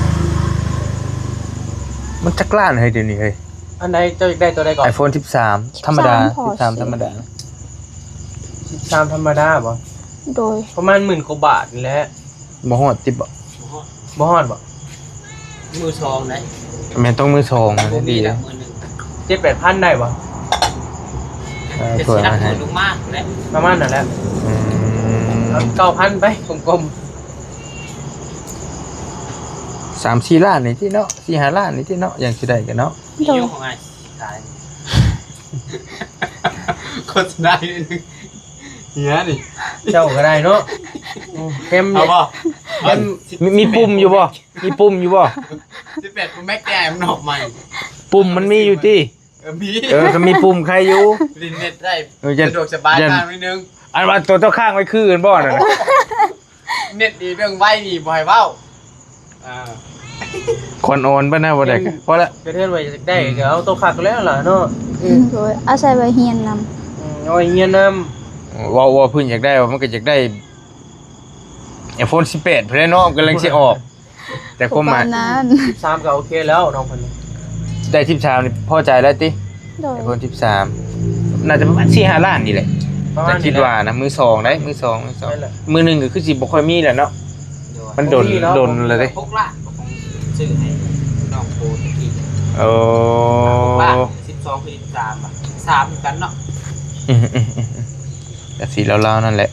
มันจักล้านเฮ้ยเดี๋ยวนี้เฮ้ย อันใดเจ้าอยากได้ตัวใดก่อน iPhone สิบสาม ธรรมดา สิบสาม สิบสาม ธรรมดา สิบสาม ธรรมดาบ่ โดย ประมาณหมื่นกว่าบาทนี่แหละ บ่ฮอดติบ่ บ่ฮอดบ่ มือสองไหน แม่นต้องมือสองนะ บ่มี ดี ละมือหนึ่ง เจ็ดแปดพันได้บ่ เออ จะ สวย สินับ นะ มื ฮะ อลงมากเลย ประมาณนั้นแหละ อืม เก้าพันไปกลม สามสี่ล้านนี่ที่เนาะสี่ห้าล้านนี่ที่เนาะยังสิได้กันเนาะ โดย ของไอ้ขายโฆษณาอยู่นึงเฮียนี่ ๆ เจ้าก็ได้เนาะอืมเข้ม เอา เนี่ย บ่ เข้ม มีมีปุ่มอยู่บ่มีปุ่มอยู่บ่ สิบแปดโปรแม็กแกมนอกใหม่ ปุ่มมันมีอยู่ติ เออมี เออก็มีปุ่มใครอยู่ ลินเน็ตได้ เออจะ สะดวกสบาย จะ มากนิดนึง อันว่าตัวเจ้าข้างไว้คือกันบ่นั่นน่ะ เน็ตดีเรื่องไวนี่บ่ให้เว้าอ่า ควันออนปะนะบ่ได้ก็พอละ กระเทือนไว้อยากได้ก็เอาตัวคักแล้วล่ะเนาะ โดยอาศัยไว้เฮียนนำ อืมเอาไว้เฮียนน เว้าเว้าพื้นอยากได้ว่ามันก็อยากได้ iPhone สิบแปดเพิ่นเนาะกำลังสิออก แต่ความหมาย ประณนั้น ำสามก็โอเคแล้วน้องคนนี้ ได้สิบสามนี่พอใจแล้วติ โดย iPhone สิบสามน่าจะประมาณสี่ห้าล้านนี่แหละ ประมา แต่ ณ คิด นี้แหละ ว่านะมือสองได้มือสองมือสอง นั่นแหละ มือหนึ่งก็คือสิบ่ค่อยมีแล้วเนาะมันโดน บ่มีแล้ว โดนเลยเด้ หกล้านของซื้อให้น้องโคตะกี้ โอ้ หกล้านสิบสองคือสิบสามอ่ะสามคือกันเนาะ อืมอืมอืมอืมแต่สีลาวๆนั่นแหละ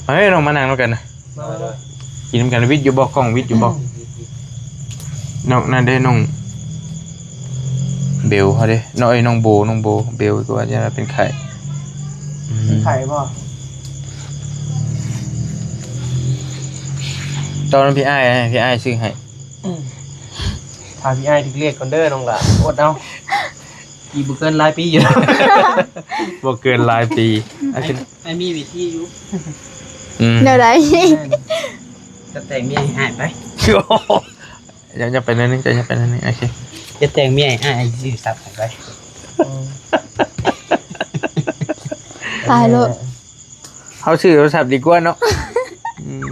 เฮ้ยน้องมานั่งนำกันนะ มาเลย กินนำกันวิทย์อยู่บ่กล้องวิทย์อยู่บ่น้องนั่นเด้น้องเบลเขาเด้น้องเอ้ยน้องโบน้องโบเบลก็ว่าจะเป็นไข่อืม ไข่บ่ ตอนนั้นพี่อ้ายให้พี่อ้ายซื้อให้ ถามพี่ไอ้ายถึงเลขก่อนเด้อน้องหล่ะอดเอาอีกบ่เกินหลายปีอยู่ บ่เกินหลายปีอันเป็น ไอ้มีวิธีอยู่ อืม เดี๋ยวใด จะแต่งเมียให้อ้ายไป ยังยังไปนั่นนึงจะยังไปนั่นนึงโอเค จะแต่งเมียให้อ้ายซื้อสับให้ไป ตายแล้ว เขาซื้อโทรศัพท์ดีกว่าเนาะอืม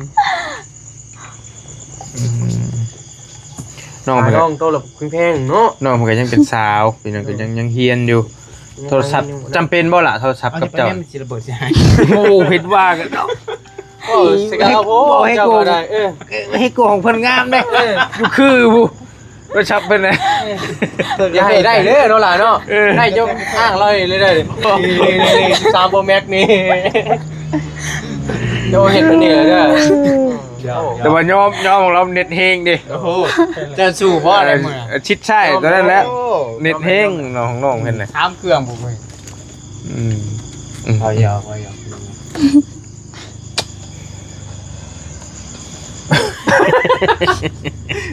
อืมน้อง หา เพิ่น น้ ก็ องโตแล้วเพิ่งแพงเนาะ น้องเพิ่นก็ยังเป็นสาวพี่น้องก็ยังยังเฮียนอยู่ โทรศัพท์จำเป็นบ่ล่ะโทรศัพท์กับเจ้า มันสิระเบิดสิหาย โอ้ผิดว่ากันเนาะ โอ้ยสกาวโอ้ ให้ เจ้า กู ก็ได้เออ ให้กูของเพิ่นงามเด้อยู่คือผู้โทรศัพท์เพิ่นนะ อย่าให้ได้เด้อน้องหล่ะเนาะ เออ ได้จนอ้างเราเลยได้นี่นี่นี่สามโปรแม็กนี่เดี๋ยวเห็นตัวนี้เลยเด้อ เดี๋ยว แต่ว่ายอมยอมของเราเน็ตแฮงเด้ โอ้โหจะสู้บ่อะไรมึง เออชิดใช่ตัวนั้นแหละ โอ้ เน็ตแฮงน้องน้องเห็นนะ ถามเครื่องผมเลย อืม เอายาวเอายาว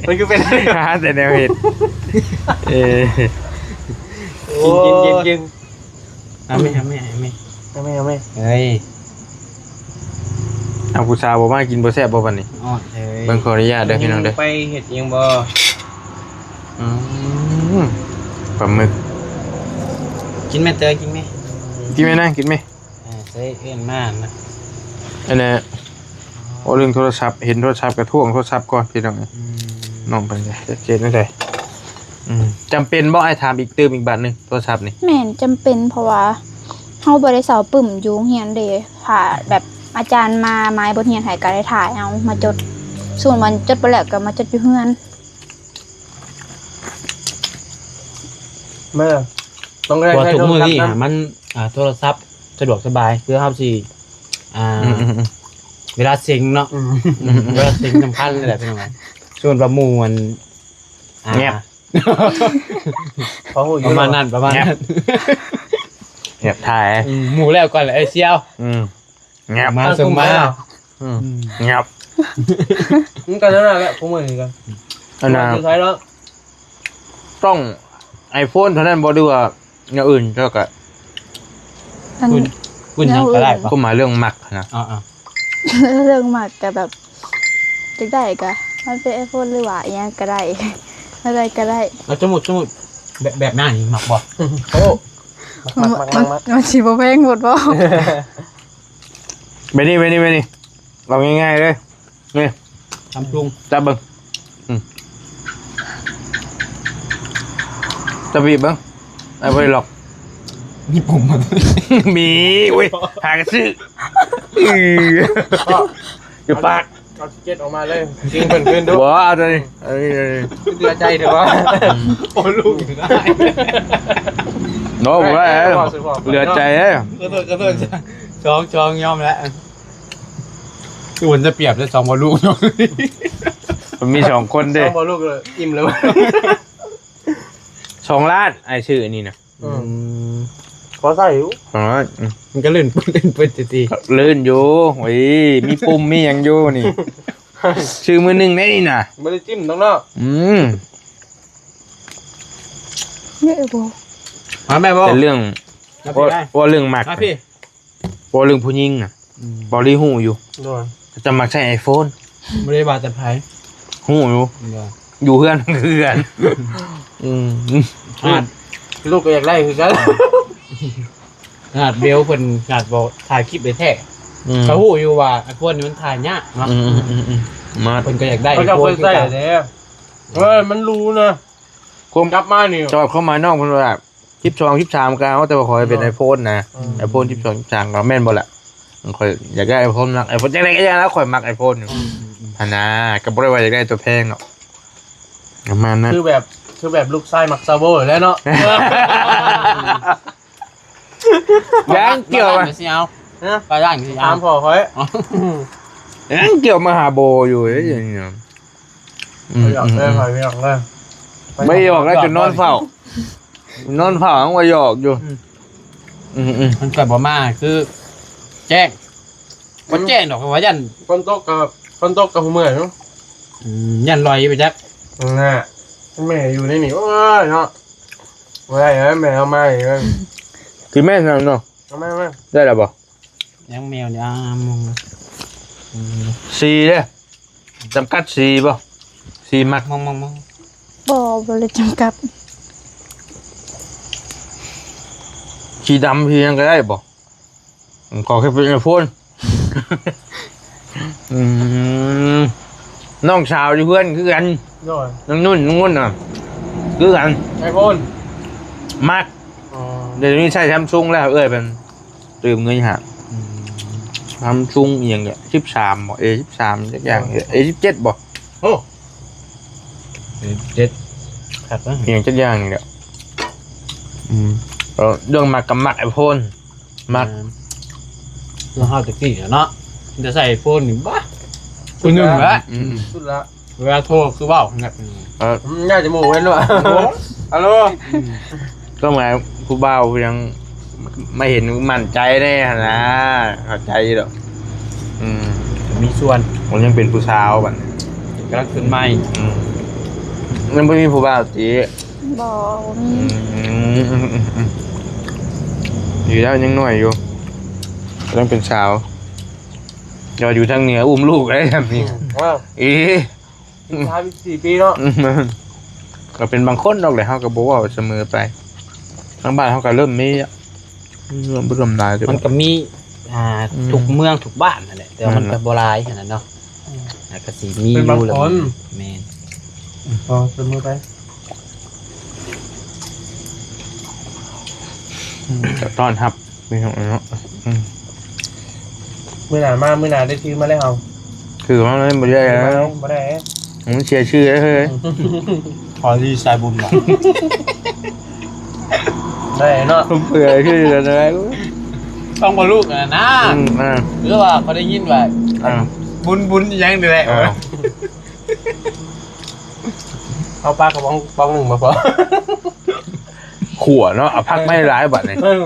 มันคือเป็น หาแต่แนวเห็ดเออ กินกินกินกิน เอาไม่เอาไม่เอาไม่ เอาไหมเอาไหม เฮ้ย เอาผู้สาวบ่มากินบ่แซ่บบ่ปานนี้ ออดเลย เบิ่งขออนุญาตเด้อพี่น้องเด้อ ไปเห็ดยังบ่ อืมปลาหมึก กินไหมเตยกินไหม กินไหมนะกินไหม อ่าเตยเอื้อนมากนะ อันนี้โอ้เรื่องโทรศัพท์เห็นโทรศัพท์กระท่วงโทรศัพท์ก่อนพี่น้อง อืม น้องเป็นไงจะเจ็ดนั่นใดอืมจำเป็นบ่ไอ้ถามอีกเติมอีกบาทหนึ่งโทรศัพท์นี่ แม่นจำเป็นเพราะว่าเฮาบ่ได้เซาปึ้มอยู่โรงเรียนเด้ ถ้าแบบอาจารย์มาไม้บทเรียนให้ก็ได้ถ่ายเอามาจด ส่วนวันจดบ่แล้วก็มาจดอยู่เฮือน มาต้องได้ ว่า ใช้ ทุก โทร มื้อ ศัพ นี้ ท์นะ อ่ะมันอ่าโทรศัพท์สะดวกสบายคือเฮาสิอ่า อืมอืมอืม เวลาเซ็งเนาะ อืม เวลาเซ็งสำคัญเลยแหละพี่น้องส่วนประมูลอ่า เงียบ เขาหูอยู่ ประมาณนั้นประมาณนั้น เงียบถ่าย อืมหมู่แล้วก่อนเลยไอ้เสี่ยว อืมเงียบ มาส่งมา อืมเงียบ มันก็นั่นแหละพวกมึงกัน อันน่ะ สุดท้ายแล้ว ต้องไอโฟนเท่านั้นบ่ดีกว่าอย่างอื่นเท่ากับ อัน คุณคุณยังก็ได้ปะ ก็มาเรื่องมักนะ อ๋ออ๋อ เรื่องมากก็แบบจักได้ก็มันเป็นไอโฟนหรือว่าอีหยังก็ได้อะไรก็ได้ แล้วสมมุติสมมุติแบบแบบหน้านี่มักบ่ โอ้มักมักมักมัก มันสิบ่แพงหมดบ่ ไปนี่ไปนี่ไปนี่เอาง่ายๆเลยนี่ ทำปรุง จับเบิ่งอืมจับบีบเบิ่งไอ้บ่ได้หรอก มีผมมา มีเว้ย หากระซื้อเอออย่าปาก เอาทิเก็ตออกมาเลย จริงเพิ่นขึ้นดู บ่เอาตัวนี้อันนี้อันนี้ เดือดใจเถอะวะ โอ้ลูกอยู่ได้ โน้ผมว่า เอ้ยบอกสิบอก เหลือใจเอ้ย ขอโทษขอโทษ ช่องช่องยอมแล้ว คือมันจะเปรียบได้สองบอลลูกเนาะ มันมีสองคนเด้ สองบอลลูกเลย อิ่มเลย สองล้าน ไอ้ชื่ออันนี้นะ อืม อืม ขอใส่อยู่ สองล้าน อืม มันก็ลื่นปื้นลื่นปื้นตีๆ ลื่นอยู่ โอ้ย มีปุ่ม มีหยังอยู่นี่ ชื่อมือหนึ่งได้นี่นะ ไม่ได้จิ้มต้องเนาะ อืม เยอะบ่ มาแม่บ่ แต่เรื่อง มาพี่ได้ ว่าเรื่องมัก มาพี่ ว่าเรื่องผู้หญิงน่ะ อืม บอลลี่ฮู้อยู่ โดย จะมักใช้ไอโฟน บ่ได้ว่าแต่ไผ ฮู้อยู่ โดย อยู่เฮือนคือกัน อืม ขนาด ลูกก็อยากได้คือกัน ขนาดเบลเพิ่นขนาดบอกถ่ายคลิปเลยแท้ อืม เขาฮู้อยู่ว่าไอโฟนนี่มันถ่ายยากเนาะ อืมอืมอืมอืม มา เพิ่นก็อยากได้ เขาจะเอาไปใส่ ไอโฟนคือกัน เด้ เฮ้ย มันรู้นะ ความ กลับมานี่ ชอบเข้ามาน้องเพิ่นว่า สิบสอง สิบสาม ก็เอา แต่ว่าขอให้เป็น อ๋อ ไอโฟนนะ อืม ไอโฟน สิบสอง สิบสาม ก็แม่นบ่ล่ะ ข้อยอยากได้ไอโฟน มักไอโฟน จังได๋ก็อย่างนั้น ข้อยมักไอโฟนอยู่ อืมอืมอืม หั่นน่ะ ก็บ่ได้ว่าอยากได้ตัวแพงเนาะ ประมาณนั้น คือแบบ คือแบบลูกชายมักซาโบ้อยู่แล้วเนาะ ยังเกี่ยวอะ ปลาด่างสิเอา ฮะ ปลาด่างสิเอา ถามพ่อข้อย ยังเกี่ยวมาหาโบอยู่เอ้ย อย่างเงี้ย อืม บ่หยอกเด้อ อืม ข้อยบ่หยอกเด้อ บ่หยอกแล้ว จนนอนเฝ้า นอนเฝ้ายังว่าหยอกอยู่ อืม อืม อืม มันเกิดบ่มา คือ แจ้ง บ่แจ้งดอก ว่าย่าน ฝนตกก็ ฝนตกก็เมื่อยเนาะ อืม ย่านลอยไปจัก น่ะ แม่อยู่ในนี่ โอ้ยเนาะ บ่ได้แล้ว แม่เอามาอีกแล้ว สิแม่นำเนาะ เอามา มา ได้แล้วบ่ ยังแมวเนี่ย อ่า มอง อืม สีเด้ จำกัดสีบ่ สีมัก มอง มอง มอง บ่ บ่ได้จำกัด สีดำ สีหยังก็ได้บ่ ขอแค่เป็นไอโฟน อืม น้องสาวอยู่เพื่อนคือกัน โดย น้องนุ่น น้องนุ่นน่ะ คือกัน ไอโฟน มัก อ๋อ เดี๋ยวนี้ใช้ซัมซุงแล้ว เอ้ย เป็น ตื่มเงินหา อืม ซัมซุงอีหยังเนี่ย สิบสาม บ่ เอ สิบสาม จักอย่างเนี่ย เอ สิบเจ็ด บ่ โอ้ เอ สิบเจ็ด ครับ อีหยังจักอย่างนี่แหละ อืม เออ เรื่องมักกับมักไอโฟน มัก อืม เรื่องเฮาตะกี้อะเนาะ จะใส่ไอโฟนนี่บ้า ผู้หนึ่งละ อืม สุดละ เวลาโทรคือเว้าเนี่ย เออ อืม น่าจะหมู่เว้นว่ะ ฮัลโหล ก็หมายผู้บ่าวยังไม่เห็นมั่นใจแน่นะ เข้าใจดอก อืม มีส่วน มันยังเป็นผู้สาวบัดนี้ กำลังขึ้นใหม่ อืม ยังบ่มีผู้บ่าวติ บ่ บ่มี อืม อืม อืม อืม อยู่แล้วยังน้อยอยู่ กำลังเป็นสาว เราอยู่ทางเหนืออุ้มลูกได้แบบนี้ อืม อ้าว เอ๊ะ สิบสาม สิบสี่ ปีเนาะ อืม ก็เป็นบางคนดอกแหละ เฮาก็บ่เว้าเสมอไป ทางบ้านเฮาก็เริ่มมีอะ เริ่มบ่เริ่มหลาย มันก็มี อ่า อืม ทุกเมืองทุกบ้านนั่นแหละ แต่ว่ามัน นั่นแหละ ก็บ่หลายขนาดเนาะ อืม แล้วก็สิมี เป็นบาง อยู่แหละ คน แม่น อ๋อ เสมอไป อืม ก็ต้อนรับพี่น้องเนาะ อืม มื้อหน้ามา มื้อหน้าได้ถือมาแล้ว ถือมาเลย บ่ได้แล้ว บ่ได้ มันเสียชื่อแล้วเฮ้ย ขอรีสายบุญว่ะ ได้เนาะ เผื่อชื่อแล้วนะ ต้องบ่ลูกนะนะ อืม อ่า หรือว่าเขาได้ยินว่า อ่า บุญ บุญอีหยังนี่แหละ อ่า เอาปลากระป๋อง ป๋องหนึ่งมาพอ ขั่วเนาะ เอาผักไม่ร้ายบัดนี้ เออ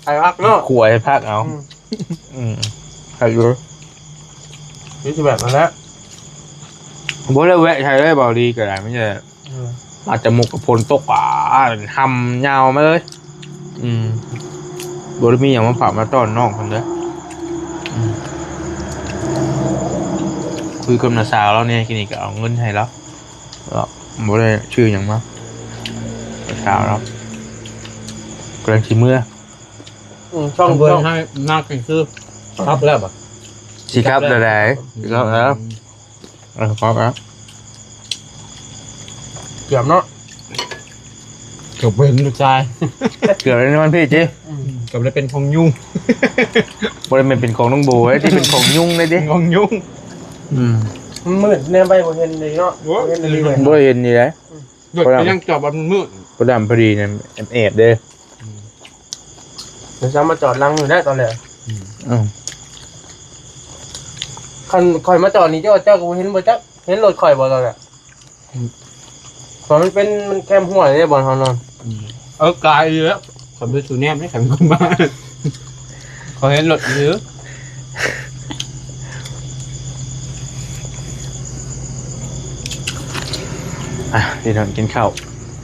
ไอ้ผักเนาะ ขั่วให้ผักเอา อืม อืม ให้อยู่ นี่คือแบบนั้นแหละ บ่ได้แวะใช้เลย เบาดีก็ได้ ไม่ใช่ เออ อาจจะหมกกับฝนตก อ่า หำยาวมาเลย อืม บ่ได้มีหยังมาฝากมาต้อนน้องเพิ่นเด้อ อืม คุยกับน้าสาวเราเนี่ย กินนี่ก็เอาเงินให้เรา แล้วบ่ได้ชื่อหยังมา น้าสาวเรา กำลังสิเมือ อืม ช่อง เบิ่ง ช่อง ให้นักกินคือ ครับแล้วบ่ สิครับแล้วใด สิครับแล้ว อืม เออ ครับแล้ว เกือบเนาะ ก็เป็นลูกชาย เกือบได้นอนพี่จิ อืม เกือบได้เป็นของยุง บ่ได้แม่นเป็นของน้องโบเด้ ที่เป็นของยุงเลยจิ ของยุง อืม มันมืดแน่ไปบ่เห็นเลยเนาะ โอ้ย บ่เห็นเลยเว้ย บ่เห็นนี่แหละ อืม รถก็ยังจอดแบบมืด บ่ดำพอดีเนี่ย แอบๆเด้ เดี๋ยวจะมาจอดหลังอยู่ได้ตอนแรก อืม อ้าว คันข่อยมาจอดนี่เจ้า เจ้าก็บ่เห็นบ่จัก เห็นรถข่อยบ่ตอนน่ะ อืม เพราะมันเป็น มันแคมห้วยเด้บ่อนเฮานอน อืม เออ กายอยู่แล้ว ข่อยไปสู่แนมนี่ ข่อยเป็นคนบ้า ข่อยเห็นรถอยู่ อ่ะ พี่น้องกินข้าว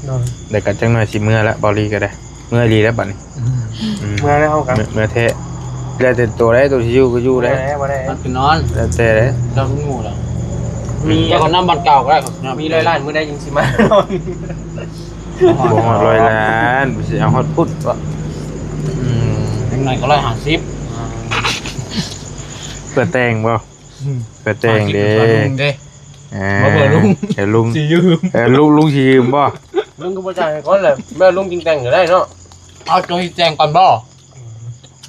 โดย แล้วก็จักหน่อยสิเมือละ เบาลีก็ได้ เมืออีหลีแล้วบัดนี้ อืม อืม เมือแล้วครับ เมือ เมือแท้ แล้วแต่ตัวใด ตัวสิอยู่ก็อยู่ได้ บ่ได้ บ่ได้ มันคือนอน แล้วแต่เด้ เจ้าหมู่แล้ว มี เจ้าก็นอนบ้านเก่าก็ได้ มีร้อยล้านมื้อใดยังสิมานอน บ่ฮอดร้อยล้าน สิเอาฮอดพุ้นบ่ อืม จักหน่อยก็ร้อยห้าสิบ เพื่อแต่งบ่ อืม เพื่อแต่งเด้ ห้าสิบเพื่อลุงเด้ อ่า บ่เพื่อลุง เดี๋ยวลุง สิยืม เออ ลุง ลุงสิยืมบ่ ลุงก็บ่จ่ายให้ก่อนแหละ แม่ลุงจึงแต่งก็ได้เนาะ เอาจงสิแต่งก่อนบ่ อ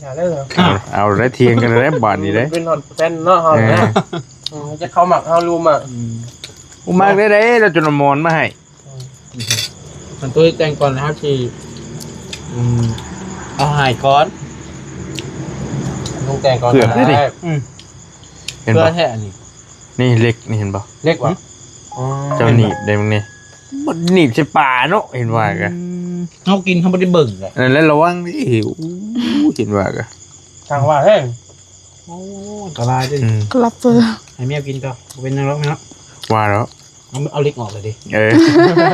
ย่าเลยเหรอ เอา เอาได้เถียงกันแล้วบาดนี้เด้ เป็นฮอดแฟนเนาะเฮานะ เออ อืม จะเข้ามักเฮาลุมอ่ะ อืม กูมักได้เด้ แล้วจนเอาหมอนมาให้ อืม มันตัวแต่งก่อนนะครับสิ อืม เอาหายก่อน ลุงแต่งก่อน เผื่อ ก็ได้ ได้ อืม เห็นบ่ เพื่อแท้อันนี้ นี่เหล็กนี่เห็นบ่ เหล็กวะ อืม อ๋อ เจ้าหนีบได้มึงนี่ มันหนีบใส่ปลาเนาะ เห็นว่าก็ อืม เฮากินเฮาบ่ได้เบิ่งเลย อันนั้นแล้วระวังนี่ โอ้ เห็นว่าก็ ช่างว่าแท้ โอ้ อันตรายเด้ อืม กลับเจอ ให้แมวกินต่อ บ่เป็นหยังหรอกเนาะ ว่าแล้ว เอา เอาเหล็กออกเลยดิ เออ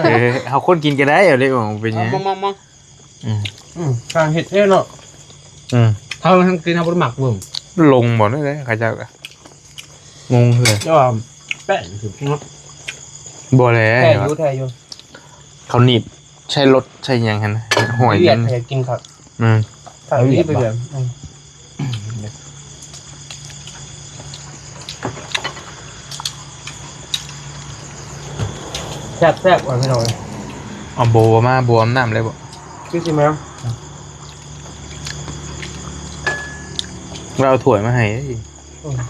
เออ เอาคนกินก็ได้ เอาเหล็กออกเป็นหยัง เอามา มา มา อืม อืม ช่างเฮ็ดเองเนาะ อืม เฮาทั้งกินเฮาบ่ได้มักเบิ่ง ลงบ่ได้เลย เขาเจ้าก็งงเลย แต่ว่าแป้งคือเนาะ บ่แล้ว แท้อยู่ แท้อยู่ เขาหนีบ ใช้รถใช้หยังหั่นนะ ห้อย เวียด หยัง แท้กินครับ อืม ครับ เอาเวียด นี่ไปแบบ อืม แซ่บๆ ว่ะพี่น้อง เอาโบมา โบเอาน้ำเลยบ่ คือสิแม่ เราเอาถ้วยมาให้ อืม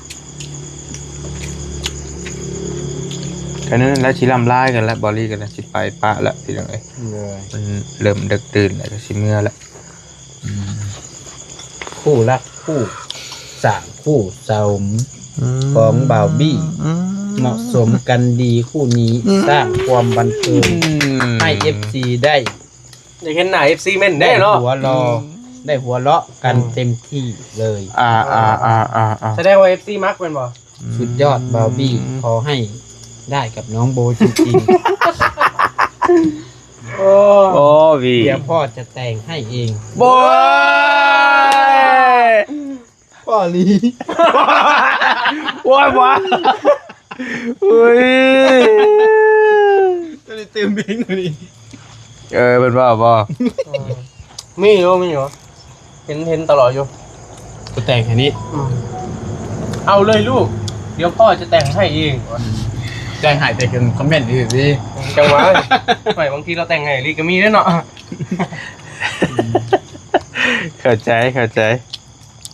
กันนั้นแล้วสิล่ำลากันแล้ว บอลลี่กันแล้ว สิไปปะแล้วพี่น้องเอ้ย เลย มันเริ่มดึกดื่นแล้ว ก็สิเมือแล้ว อืม คู่รักคู่สร้างคู่สม อืม ของบ่าวบี้ อืม เหมาะสมกันดีคู่นี้ อืม สร้างความบันเทิง อืม ให้เอฟซีได้ อยากเห็นหน้าเอฟซีเม้นเด้เนาะ ได้หัวรอ อืม ได้หัวเราะกัน อืม เต็มที่เลย อ่า อ่า แสดงว่าเอฟซีมักแม่นบ่ สุดยอด อืม บ่าวบี้ ขอให้ได้กับน้องโบจริงๆ โอ้ โอ้ วี เดี๋ยวพ่อจะแต่งให้เอง โบย พ่อลี โอ้ย ว้า อุ้ย จะได้ตื่นบิงเลย เออ เป็นว่าบ่ อืม มีอยู่ มีอยู่ เห็น เห็นตลอดอยู่ จะแต่งแค่นี้ อืม เอาเลยลูก เดี๋ยวพ่อจะแต่งให้เอง แต่งให้แต่เขียนคอมเมนต์ดีๆ จังหวะ ไม่ บางทีเราแต่งให้ลีก็มีด้วยเนาะ เข้าใจ เข้าใจ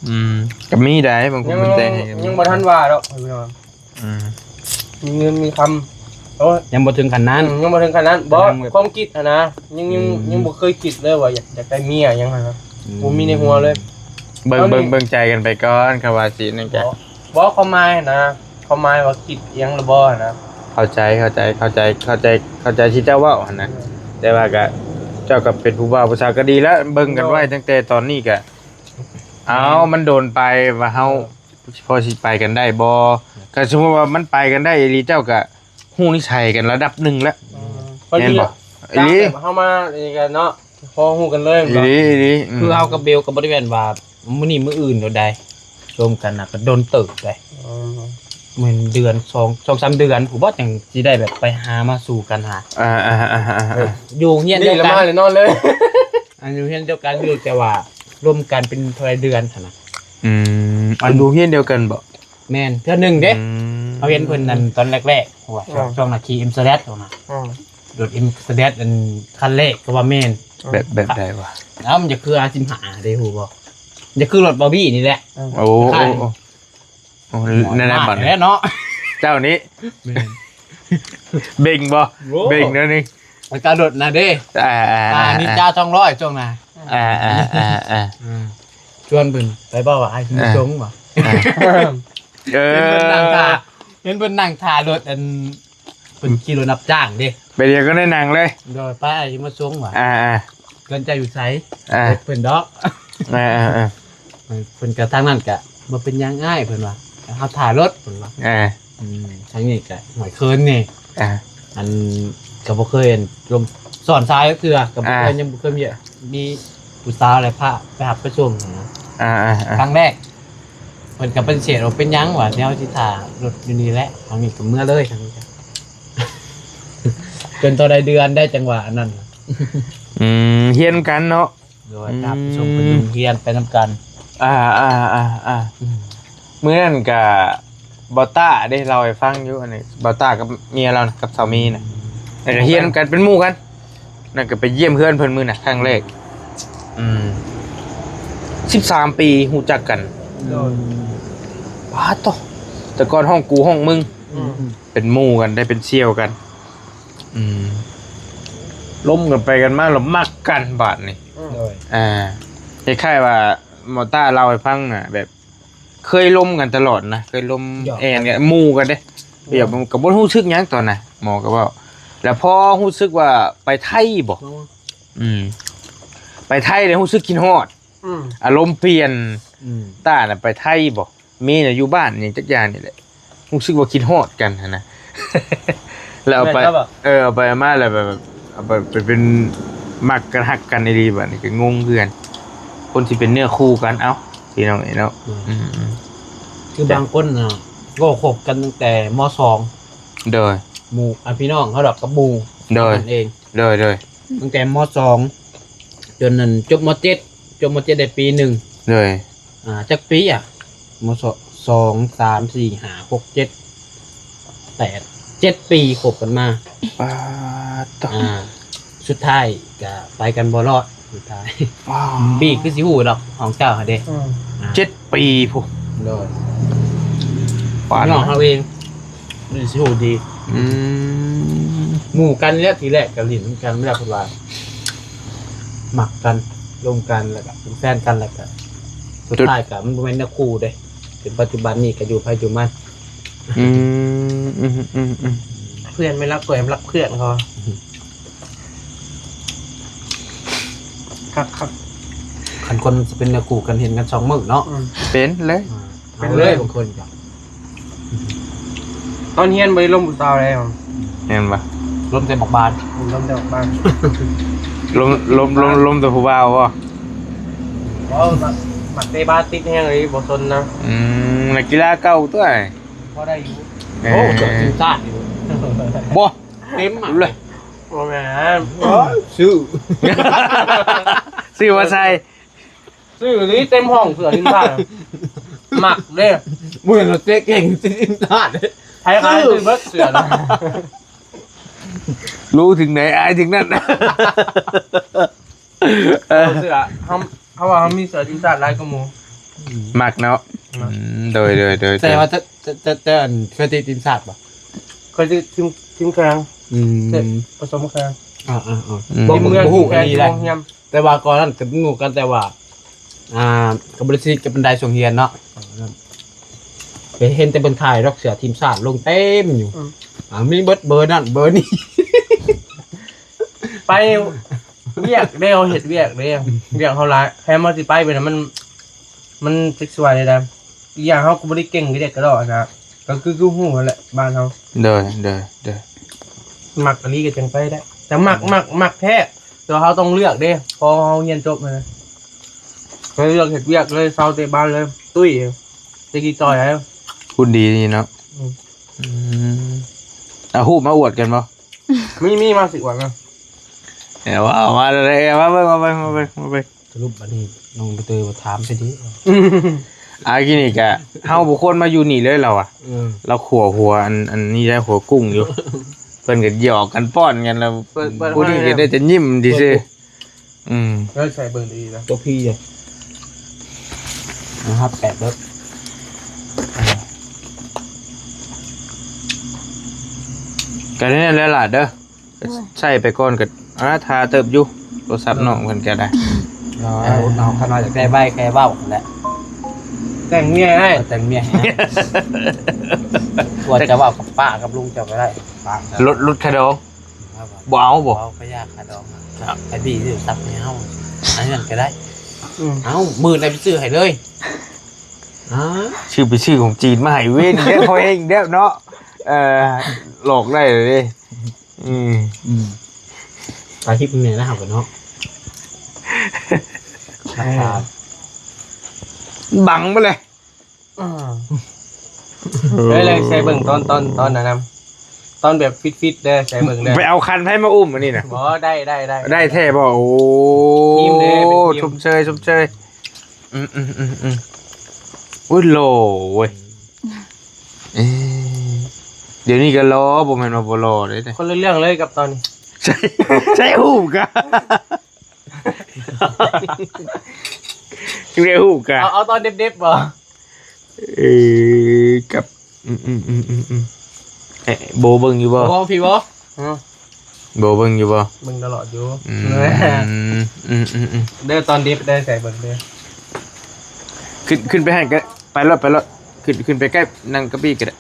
อืม ก็มีได้ บางคน ยัง มันแต่งให้ก็มี ยังบ่ทันว่าดอก อืม มีเงินมีคำ โอ้ย ยังบ่ถึงขั้นนั้น อืม ยังบ่ถึงขั้นนั้น บ่ กำลังแบบ ความคิดหั้นนะ ยัง ยัง อืม ยังบ่เคยคิดเลยว่าอยาก อยากได้เมียหยังหั้นนะ อืม บ่มีในหัวเลย เบิ่ง เอานี่ เบิ่ง เบิ่งใจกันไปก่อน คำว่าสินั่นกะ บ่ บ่ ความหมายหั้นนะ ความหมายว่าคิดหยังหรือบ่หั้นนะ เข้าใจ เข้าใจ เข้าใจ เข้าใจ เข้าใจที่เจ้าเว้าหั้นนะ อืม แต่ว่ากะ เจ้าก็เป็นผู้บ่าวผู้สาวก็ดีแล้ว เบิ่งกันไว้ โดย ตั้งแต่ตอนนี้กะ เอา มันโดนไปว่าเฮา เออ พอสิไปกันได้บ่ ก็สมมุติว่ามันไปกันได้อีหลี เจ้าก็ฮู้นิสัยกันระดับหนึ่งแล้ว อืม แม่นบ่ พอดี อีหลี ตามแบบเฮามานี่กันเนาะ พอฮู้กันเลย อีหลี อีหลี อืม คือเฮากับเบลก็บ่ได้แม่นว่ามื้อนี้มื้ออื่นเดียวใด รวมกันน่ะก็โดนเติบได้ อืม เหมือนเดือนสอง สองสามเดือน ผู้บ่จังสิได้แบบไปหามาสู่กันหา อ่า อ่า อ่า อ่า อ่า เออ อยู่เฮียนเดียวกัน นี่ละมาเลยนอนเลย อันอยู่เฮียนเดียวกันอยู่ แต่ว่ารวมกันเป็นเท่าไรเดือนหั้นนะ อืม อันอยู่เฮียนเดียวกันบ่ แม่น เทื่อหนึ่งเด้ อืม เฮาเห็นเพิ่นนั่นตอนแรกๆ ว่า อ่า ช่วงนาคีเอ็มสแลตนะ อ่า รถเอ็มแซดอันคันแรกก็ว่าแม่น แบบ แบบใดวะ เอ้า มันจะคืออาร์สิบห้าเด้ ฮู้บ่ จะคือรถบอบบี้นี่แหละ โอ้ คล้ายๆ โอ้ โอ้ นั่นแหละ หมา บัดนี้ แล้วเนาะ เจ้านี้ แม่น เบ่งบ่ โอ้ เบ่งแล้วนี่ แล้วก็รถนะเด้ อ่า อ่า อ่า อ่า นินจาสองร้อยช่วงนั้น อ่า อ่า อ่า อ่า อืม ชวนเพิ่นไปบ่ว่าให้มาส่งบ่ อ่า เออ เห็นเพิ่นนั่งท่า เห็นเพิ่นนั่งท่ารถอัน เพิ่นขี่รถรับจ้างเด้ ไปเดียวก็ได้นั่งเลย โดย ไปให้มาส่งว่ะ อ่า อ่า เพิ่นจะอยู่ไส อ่า เพิ่นดอก อ่า อ่า อ่า เพิ่นก็ทางนั้นก็บ่เป็นหยังอ้ายเพิ่นว่า เฮาถ่ารถเพิ่นว่า อ่า อืม ทางนี้ก็หอยเคินนี่ อ่า อันก็บ่เคยลมสอนสาวจักเทื่อ ก็บ่เคย อ่า ยังบ่เคยมี มีผู้สาวอะไรพาไปรับไปส่งนะ อ่า อ่า อ่า ครั้งแรก เพิ่นก็ปฏิเสธว่าเป็นหยังวะ แนวสิถ่ารถอยู่นี่แหละ ทางนี้ก็เมือเลย ทางนี้ก็ จนเท่าใดเดือนได้จังหวะอันนั้นน่ะ อืม เฮียนกันเนาะ โดย อืม รับไปส่งเพิ่นโรงเรียนไปนำกัน อ่า อ่า อ่า อ่า อืม มื้อนั้นก็บ่าวต้าเด้ เล่าให้ฟังอยู่ อันนี้บ่าวต้ากับเมียเรานะ กับสามีนะ แล้วก็เฮียนกันเป็นหมู่กัน นั่นก็ไปเยี่ยมเฮือนเพิ่นมื้อน่ะ ครั้งแรก อืม สิบสามปีรู้จักกัน โดย ว้าโต แต่ก่อนฮ้องกูฮ้องมึง อืม เป็นหมู่กัน ได้เป็นเสี่ยวกัน อืม ลมกันไปกันมา แล้วมักกันบาดนี้ อืม โดย อ่า คล้ายๆว่า บ่าวต้าเล่าให้ฟังน่ะ แบบ เคยลมกันตลอดนะ เคยลม หยอกกัน แอ่นกัน หมู่กันเด้ อืม แบบ ก็บ่รู้สึกหยังตอนน่ะ หมอก็เว้า แล้วพอรู้สึกว่าไปไทยบ่ อืม อืม ไปไทยแล้วรู้สึกคิดฮอด อืม อารมณ์เปลี่ยน อืม ต้าน่ะไปไทยบ่ เมย์น่ะอยู่บ้านหยังจักอย่างนี่แหละ รู้สึกว่าคิดฮอดกันหั้นนะ แล้วเอาไป แม่นครับ เออ เอาไปเอามาแล้วแบบ เอาไป ไปเป็นมักกันฮักกันอีหลี บัดนี้ก็งงคือกัน คนสิเป็นเนื้อคู่กัน เอ้า พี่น้องเอ้ยเนาะ อืม อืม อืม คือบางคนน่ะ ก็คบกันตั้งแต่ ม.สอง โดย หมู่ อ่ะ พี่น้องเขาดอกกับหมู่ โดย นั่นเอง โดย โดย ตั้งแต่ ม.สอง จนนั่นจบ ม.เจ็ด จบ ม.เจ็ด ได้ปีหนึ่ง โดย อ่า จักปีอ่ะ ม.สอง สอง สาม สี่ ห้า หก เจ็ด แปด เจ็ดปีคบกันมา ป๊าดโต อ่า สุดท้ายก็ไปกันบ่รอด สุดท้าย ว้าว บีคือสิฮู้ดอกของเจ้าหั่นเด้ อืม อ่า เจ็ดปีพุ้น โดย ปาน น้องเฮาเอง นี่สิฮู้ดี อืม หมู่กันแล้วทีแรกก็หลิ้นกันแล้ว เพิ่นว่า มักกัน ลมกัน แล้วก็เป็นแฟนกัน แล้วก็ สุดท้ายก็มันบ่แม่นเนื้อคู่เด้ จนปัจจุบันนี้ก็อยู่ไผอยู่มัน อืม อืม อืม อืม เพื่อนไม่รักตัวเองรักเพื่อนเขา ครับ ครับ คันคนสิเป็นเนื้อคู่กันเห็นกันสองมื้อเนาะ อืม เป็นเลย อ่า เป็นเลย เอาเลยบางคนก็ ตอนเฮียนบ่ได้ลมผู้สาวเลย เห็นปะ ลมแต่บักบาน ลมแต่บักบาน ลม ลม ลม ลมแต่ผู้บ่าวบ่ บ่ มัก มักเตะบาสติดแฮงเลย บ่สนนะ อืม นักกีฬาเก่าตัว พอได้อยู่ เออ โอ้ เกิดทีมชาติอยู่ บ่ เต็มอะ เลย บ่แม่น ซื้อ ซื้อมาใส่ ซื้อนี่เต็มห้องเสื้อทีมชาติ มักเด้ บ่เห็นว่าเตะเก่งทีมชาติ ไผขายซื้อเบิดเสื้อนะ รู้ถึงไหนอายถึงนั่น เออ เสื้อ เฮา เฮาว่าเฮามีเสื้อทีมชาติหลายกว่าหมู่ มักเนาะ มัก อืม โดย โดย โดย แต่ว่าแต่ แต่ แต่ แต่อันเคยติดทีมชาติบ่ เคยติดทีม ทีมแข่ง อืม เตะผสมแข่ง อ่า อ่า อ่า อืม บ่ ทีมเมือง บ่ฮู้ แข่ง อีหลี ทีม ได้ โรงเรียน แต่ว่าก่อนนั้นก็ฮู้กัน แต่ว่า อ่า ก็บ่ได้สนิทกับปานใดช่วงเรียนเนาะ ไปเห็นแต่เพิ่นถ่ายดอกเสื้อทีมชาติลงเต็มอยู่ อืม อ่า มีเบิดเบอร์นั่นเบอร์นี้ ไปเวียกเด้ เฮาเฮ็ดเวียกเด้ เวียกเฮาหลาย แถมเฮาสิไปไปน่ะมัน มันจักสิว่าได้ใด อีกอย่างเฮาก็บ่ได้เก่งกระเดะกระดอนะ ก็คือ คือฮู้นั่นแหละ บ้านเฮา โดย โดย โดย มักอีหลีก็จั่งไปได้ แต่มัก มัก มักแท้ แต่ว่าเฮาต้องเลือกเด้ พอเฮาเรียนจบหั้นนะ ก็เลือกเฮ็ดเวียกเลย เซาเตะบาสเลย ตุ้ย เตะกีตาร์แล้ว พูดดีนี่เนาะ อืม อืม เอารูปมาอวดกันบ่ มี มี มาสิอวดนะ เอาว่า เอามาเลย เอามาเบิ่ง มาเบิ่ง มาเบิ่ง มาเบิ่ง สรุปบัดนี้น้องใบเตยบ่ถามไปดิ อากินอีกอะ เฮาบ่ควรมาอยู่นี่เลยเราอะ เออ เราขั่วหัวอัน อันนี้ได้หัวกุ้งอยู่ เพิ่นก็หยอกกันป้อนกันแล้ว เปิด เปิด ผู้นี้ ให้ ก็ได้แต่ยิ้มซื่อๆ อืม แล้วใส่เบิ่งดีนะ ตัวพี่อะ นะครับ แปดเด้อ ก็ได้แล้วล่ะเด้อ โอ้ย ใส่ไปก่อนก็ อ่า ทาเติบอยู่ โทรศัพท์น้องเพิ่นก็ได้ เอา เอา เอาขนาดอยากได้ใบแค่เว้าแหละ แต่งเมียให้ แต่งเมียให้ ว่าจะเว้ากับป้ากับลุงเจ้าก็ได้ ป้า ลด ลดค่าดอง ครับ บ่เอาบ่ เอาก็ยากค่าดอง ครับ ไอ้บีอยู่ซับให้เฮา อันนั้นก็ได้ อืม เอ้า หมื่นได้ไปซื้อให้เลย อ่า ชื่อไปชื่อของจีนมาให้เว้ย เด้อ พอเองเด้อเนาะ เอ่อ หลอกได้เลยเด้ อืม อืม ตาทิพย์เนี่ยนะครับเนาะ ราคา บังไปเลย อ่า เฮ้ย เลยใส่เบิ่งตอน ตอน ตอนนั้นนำ ตอนแบบฟิตๆ เด้อ ใส่เบิ่งเด้อ ไปเอาคันไผมาอุ้มอันนี้น่ะ บ่ ได้ ได้ ได้ ได้แท้บ่ โอ้ ทีมเด้ เป็นทีม ชมเชย ชมเชย อืม อืม อืม อืม อุ้ย หล่อเว้ย เอ๊ะ เดี๋ยวนี้ก็หล่อ บ่แม่นว่าบ่หล่อเด้ คนละเรื่องเลยกับตอนนี้ ใช่ ใช่ฮู้กะ เรียกฮู้กะ เอา เอาตอนเด็บๆ บ่ เออ กับ อืม อืม อืม อืม อืม เอ๊ะ โบเบิ่งอยู่บ่ บ่ พี่บ่ ฮะ โบเบิ่งอยู่บ่ เบิ่งตลอดอยู่ อืม อืม อืม อืม อืม เด้อ ตอนเด็บได้ใส่เบิ่งเด้อ ขึ้น ขึ้นไปหั่นก็ ไปรถ ไปรถ ขึ้น ขึ้นไปใกล้ นั่งเก้าอี้ก็ได้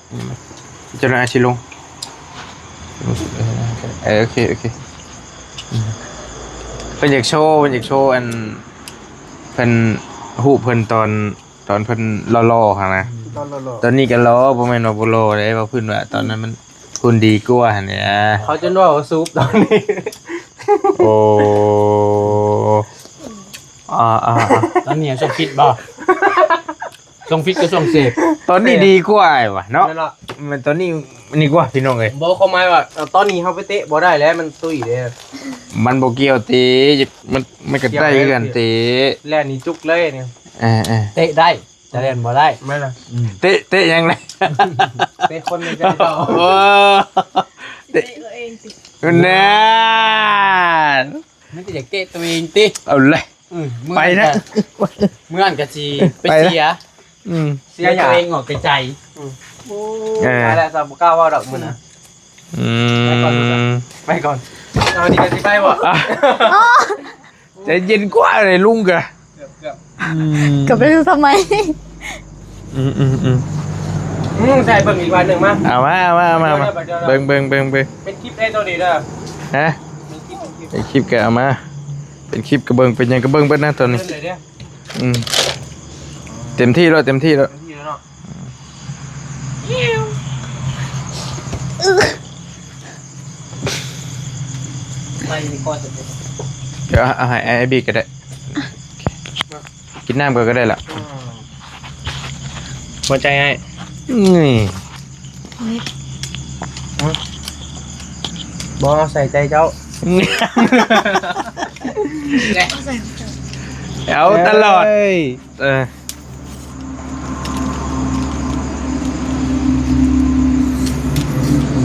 เจ้านายสิลง เออ โอเค โอเค อืม เพิ่นอยากโชว์ เพิ่นอยากโชว์อัน เพิ่น ฮูปเพิ่นตอน ตอนเพิ่นหล่อๆ หั่นนะ ตอนหล่อๆ ตอนนี้ก็หล่อ บ่แม่นว่าบ่หล่อเด้ ว่าเพิ่นว่าตอนนั้นมัน หุ่นดีกว่าหั่นแหละ เขาจนว่าว่าสูบตอนนี้ โอ้ อ่า อ่า อ่า ตอนนี้ช่วงฟิตบ่ ช่วงฟิตกับช่วงเสพ ตอนนี้ดีกว่าไอ้วะเนาะ แม่นละ มันตอนนี้นี่กว่าพี่น้องเอ้ย บ่ ความหมายว่า เอ่อ ตอนนี้เฮาไปเตะบ่ได้แล้ว มันตุ้ยเด้ มันบ่เกี่ยวเตะ มัน มันก็ได้คือกันเตะ แล่นนี่จุกเลยนี่ เออ เออ เตะได้ แต่เล่นบ่ได้ แม่นละ อืม เตะ เตะหยังนะ เตะคนในใจเจ้า โอ้ เตะตัวเองสิ นั่น มันก็อยากเตะตัวเองติ เอาเลย อืม ไปนะ เมื่อนั้นก็ เมื่อนั้นก็สิไป ไปนะ เสีย อืม เสียตัวเองออกไกลๆ อืม โอ้ เออ ไปแล้ว สามเก้าว่าดอกมื้อนะ อืม ไปก่อน เอาดีกันสิไปบ่ อ่ะ อ๋อ ใจเย็นกว่าเลยลุงกะ เกือบ เกือบ อืม กลับไปดูทำไม อืม อืม อืม อืม ใส่เบิ่งอีกวันหนึ่งมา เอามา เอามา เอามา เอามา เดี๋ยว เดี๋ยว เบิ่ง เบิ่ง เบิ่ง เบิ่ง เป็นคลิปได้ตัวนี้เด้อ ฮะ เป็นคลิป เป็นคลิป เป็นคลิปก็เอามา เป็นคลิปก็เบิ่ง เป็นหยังก็เบิ่งเบิดนะตอนนี้ เบิ่งเลยเด้อ อืม เต็มที่แล้ว เต็มที่แล้ว เต็มที่แล้วเนาะ ไปนี่ก่อน เดี๋ยวเอาให้ไอ้บีก็ได้ กินน้ำก่อนก็ได้ละ อืม หัวใจให้ นี่ บ่ใส่ใจเจ้า เอาตลอด เอ้ย เออ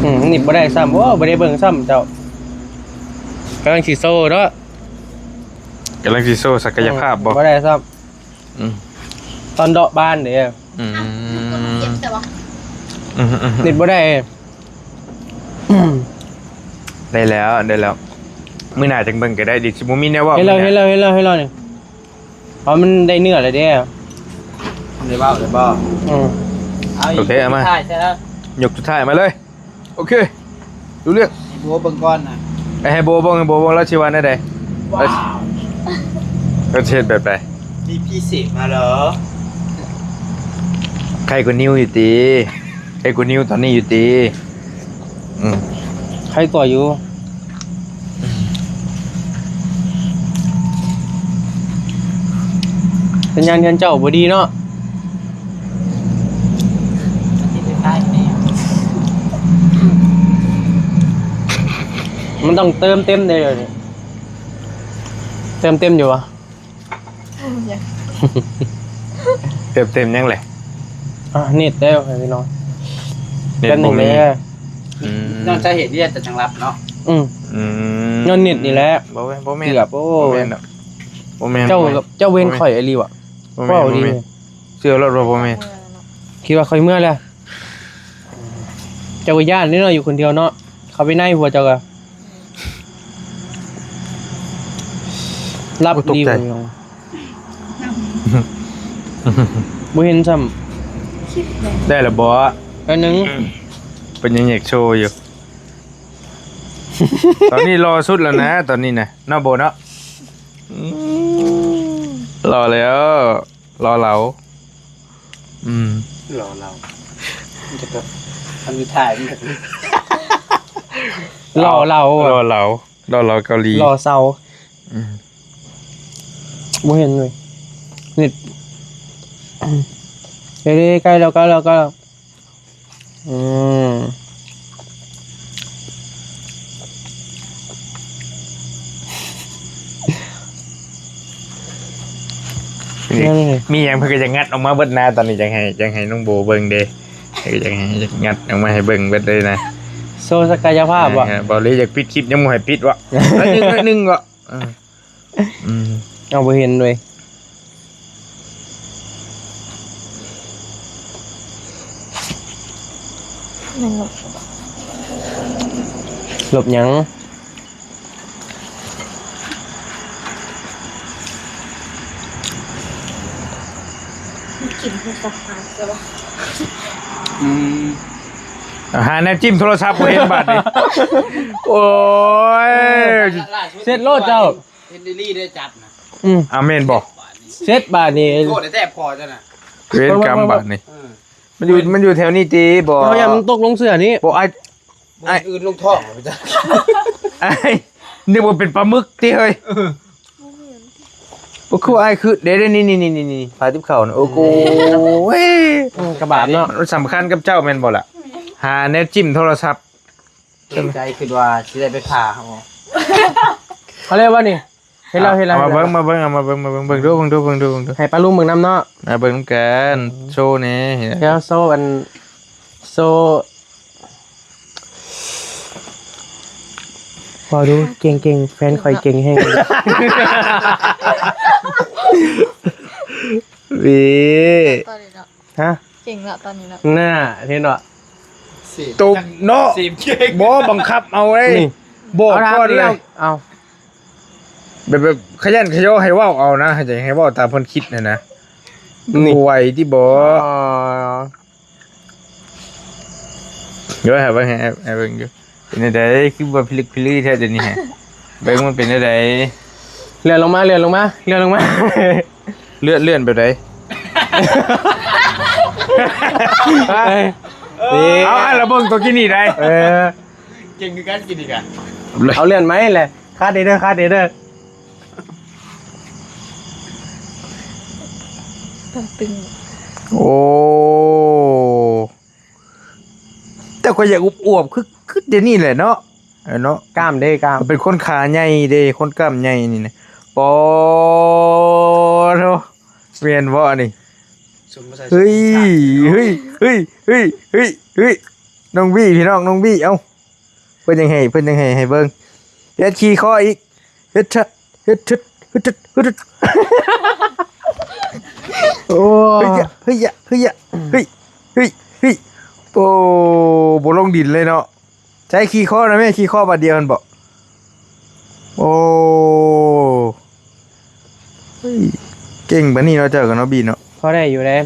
อืม นี่บ่ได้ซ้ำ โอ้ บ่ได้เบิ่งซ้ำเจ้า กำลังสิโซ่เนาะ กำลังสิโซ่ศักยภาพบ่ บ่ได้ซ้ำ อืม ตอนเดาะบานเด้ อืม เจ็บแต่ว่า อืม อืม อืม เน็ตบ่ได้ อืม ได้แล้ว ได้แล้ว มื้อหน้าจังเบิ่งก็ได้ ดิ สิบ่มีแนวเว้า เห็นแล้ว มื้อหน้า เห็นแล้ว เห็นแล้ว เห็นแล้วนี่ เพราะมันได้เนื้อแล้วเด้ ได้เว้าแล้วบ่ อืม เอาอีก โอเค เอามา สุดท้ายใช่แล้ว ยกสุดท้ายมาเลย โอเค รู้เรื่อง ให้บัวเบิ่งก่อนนะ ไปให้โบเบิ่ง ให้โบเบิ่ง แล้วสิว่าแนวใด ว้าว แล้วสิเฮ็ดแบบใด มีพิเศษมาเหรอ ใครกว่านิวอยู่ติ ใครกว่านิวตอนนี้อยู่ติ อืม ใครกว่าอยู่ สัญญาณเฮือนเจ้าบ่ดีเนาะ มันต้องเติมเต็มเลย เติมเต็มอยู่วะ เติมเต็มยังเลย อ่ะ เน็ตได้ไหมพี่น้อง เน็ต แป๊บหนึ่ง บ่มี เด้อ อืม ย้อนสาเหตุนี่จะจังหลับเนาะ อืม อืม ย้อนเน็ตนี่แหละ บ่แม่น บ่แม่น เกือบ โอ้ บ่แม่นดอก บ่แม่น เจ้า บ่แม่น เจ้าเวรข่อยอีหลีว่ะ บ่แม่น เว้าดี บ่แม่น เชื่อแล้วว่าบ่แม่น คิดว่าข่อยเมือแล้ว เจ้าก็ย้านเด้เนาะ อยู่คนเดียวเนาะ เข้าไปในหัวเจ้าก็ หลับ โอ้ย ตกใจ ดีกว่า บ่เห็นซ้ำ ได้ละบ่ อันหนึ่ง เป็นยังอยากโชว์อยู่ ตอนนี้หล่อสุดแล้วนะ ตอนนี้นะ เนาะโบเนาะ อืม หล่อแล้ว หล่อเหลา อืม หล่อเหลา มันจะแบบ มันมีท่า มันจะ หล่อเหลาอะ หล่อเหลา หล่อเหลาเกาหลี หล่อเซา อืม บ่เห็นเลย นี่ เด้ๆ ใกล้แล้ว ใกล้แล้ว ใกล้แล้ว อืม นี่ นั่นไง มีหยังเพิ่นก็จะงัดออกมาเบิดนะ ตอนนี้จังให้ จังให้น้องโบเบิ่งเด้ เออ จังให้ งัดออกมาให้เบิ่งเบิดเลยนะ โชว์ศักยภาพว่ะ เออ บ่เลยอยากปิดคลิปยังบ่ให้ปิดว่ะ น้อยหนึ่ง น้อยหนึ่งว่ะ เออ อืม เอาบ่เห็นเลย หลบหยัง กินโทรศัพท์หายไปวะ อืม หาแนวจิ้มโทรศัพท์บ่เห็นบาดนี้ โอ้ย ล่าสุด เสร็จโลดเจ้า เฮนเดอรี่ได้จัดนะ อืม อาเมนบ่ เสร็จบาดนี้ โทษแต่พ่อเจ้าน่ะ เวรกรรมบาดนี้ เออ มันอยู่ มันอยู่แถวนี้ติบ่ เอาอย่ามันตกลงเสื้อนี้ บ่ อ้าย บ่ อ้าย อื่นลงท้องไปจ้ะ อ้าย นึกว่าเป็นปลาหมึกติเฮ้ย เออ บ่คืออ้ายคือ เด้ๆ นี่ๆๆๆ ผ้าติบข้าวน่ะ โอ้โห อืม กระบาดเนาะ มันสำคัญกับเจ้าแม่นบ่ล่ะ หาแนวจิ้มโทรศัพท์ เกรงใจ คิดว่าสิได้ไปผ่าเอา เขาเรียกว่านี่ เห็นแล้ว เห็นแล้ว เอามาเบิ่ง เห็นแล้ว มาเบิ่ง เอามาเบิ่ง มาเบิ่ง เบิ่งดู เบิ่งดู เบิ่งดู เบิ่งดู ให้ป้าลุงเบิ่งนำเนาะ อ่ะ เบิ่งนำกัน อืม โชว์แหน่ เดี๋ยวโชว์อัน โชว์ พอดู เก่งๆ แฟนข่อยเก่งแฮง วี ตอนนี้เนาะ ฮะ เก่งละตอนนี้เนาะ น่า เห็นบ่ สิบ ตบเนาะ สิบเก่ง บ่บังคับเอาเว้ย นี่ บอกก่อนเลย เอา แบบ แบบขยันขยอให้เว้าเอานะ ให้ ให้เว้าตามเพิ่นคิดน่ะนะ นี่ บ่ไหวติบ่ อ๋อ เดี๋ยวให้เบิ่ง ให้ ให้เบิ่งอยู่ เป็นจั่งใด คือบ่พิลึกพิลือแท้เดี๋ยวนี้ฮะ เบิ่งมันเป็นจั่งใด เลื่อนลงมา เลื่อนลงมา เลื่อนลงมา เลื่อน เลื่อนแบบใด เอ้ย นี่ เอา อันละเบิ่งตัวกินนี่ได้ เออ เก่งคือกันกินอีกอ่ะ เอาเลื่อนไหมแหละ คาดเด้อ คาดเด้อ ตึง โอ้ แต่ข้อยอยากอวบๆ คือ คือเดี๋ยวนี้แหละเนาะ เออเนาะ กล้ามเด้ กล้าม เป็นคนขาใหญ่เด้ คนกล้ามใหญ่นี่นะ ปอโท แม่นบ่อันนี้ สมมุติใส่ เฮ้ย เฮ้ย เฮ้ย น้องบี้ พี่น้อง น้องบี้ เอ้า เพิ่นยังให้ เพิ่นยังให้ ให้เบิ่ง เฮ็ดขี่คออีก เฮ็ดชัด เฮ็ดชัด เฮ็ดชัด เฮ็ดชัด โอ้ เฮ้ยยะ เฮ้ยยะ เฮ้ยยะ เฮ้ย เฮ้ย เฮ้ย โอ้ บ่ลงดินเลยเนาะ ใช้ขี่คอนะแม่ ขี่คอบาดเดียวหั่นบ่ โอ้ เฮ้ย เก่งปานนี้เนาะ เจ้ากับน้องบีเนาะ พอได้อยู่เด้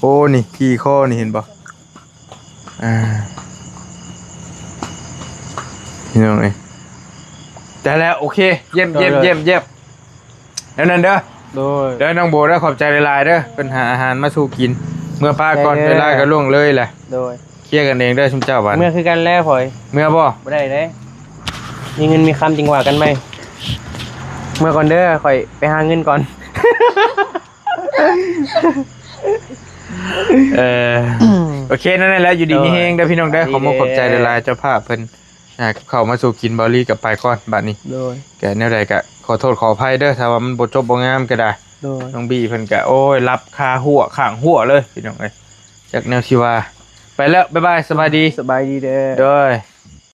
โอ้ นี่ ขี่คอนี่เห็นบ่ อ่า พี่น้องเอ้ย ได้แล้ว โอเค เยี่ยม โดย เยี่ยม โดย เยี่ยม เยี่ยม แล้วนั่นเด้อ โดย เด้อ น้องโบเด้อ ขอบใจหลายๆเด้อ เพิ่นหาอาหารมาสู่กิน เมื่อป้าก่อน ได้เด้อ เวลาก็ล่วงเลยแหละ โดย เคลียร์กันเองเด้อ ซุมเจ้าบัด เมื่อคือกันแล้วข่อย เมื่อบ่ บ่ได้เด้ มีเงินมีคำจึงว่ากันใหม่ เมื่อก่อนเด้อ ข่อยไปหาเงินก่อน เออ โอเค นั่นแหละ อยู่ดีมีแฮงเด้อพี่น้องเด้อ โดย ขอมุกขอบใจหลายๆ เจ้าภาพเพิ่น อ่า กับข้าวมาสู่กิน เบาลีกับไปก่อนบัดนี้ โดย ก็แนวใดก็ขอโทษขออภัยเด้อ ถ้าว่ามันบ่จบบ่งามก็ได้ โดย น้องบีเพิ่นก็ โอ้ย หลับคาหัวข้างหัวเลย พี่น้องเอ้ย จักแนวสิว่า ไปแล้ว บ๊ายบาย สบายดี สบายดีเด้อ โดย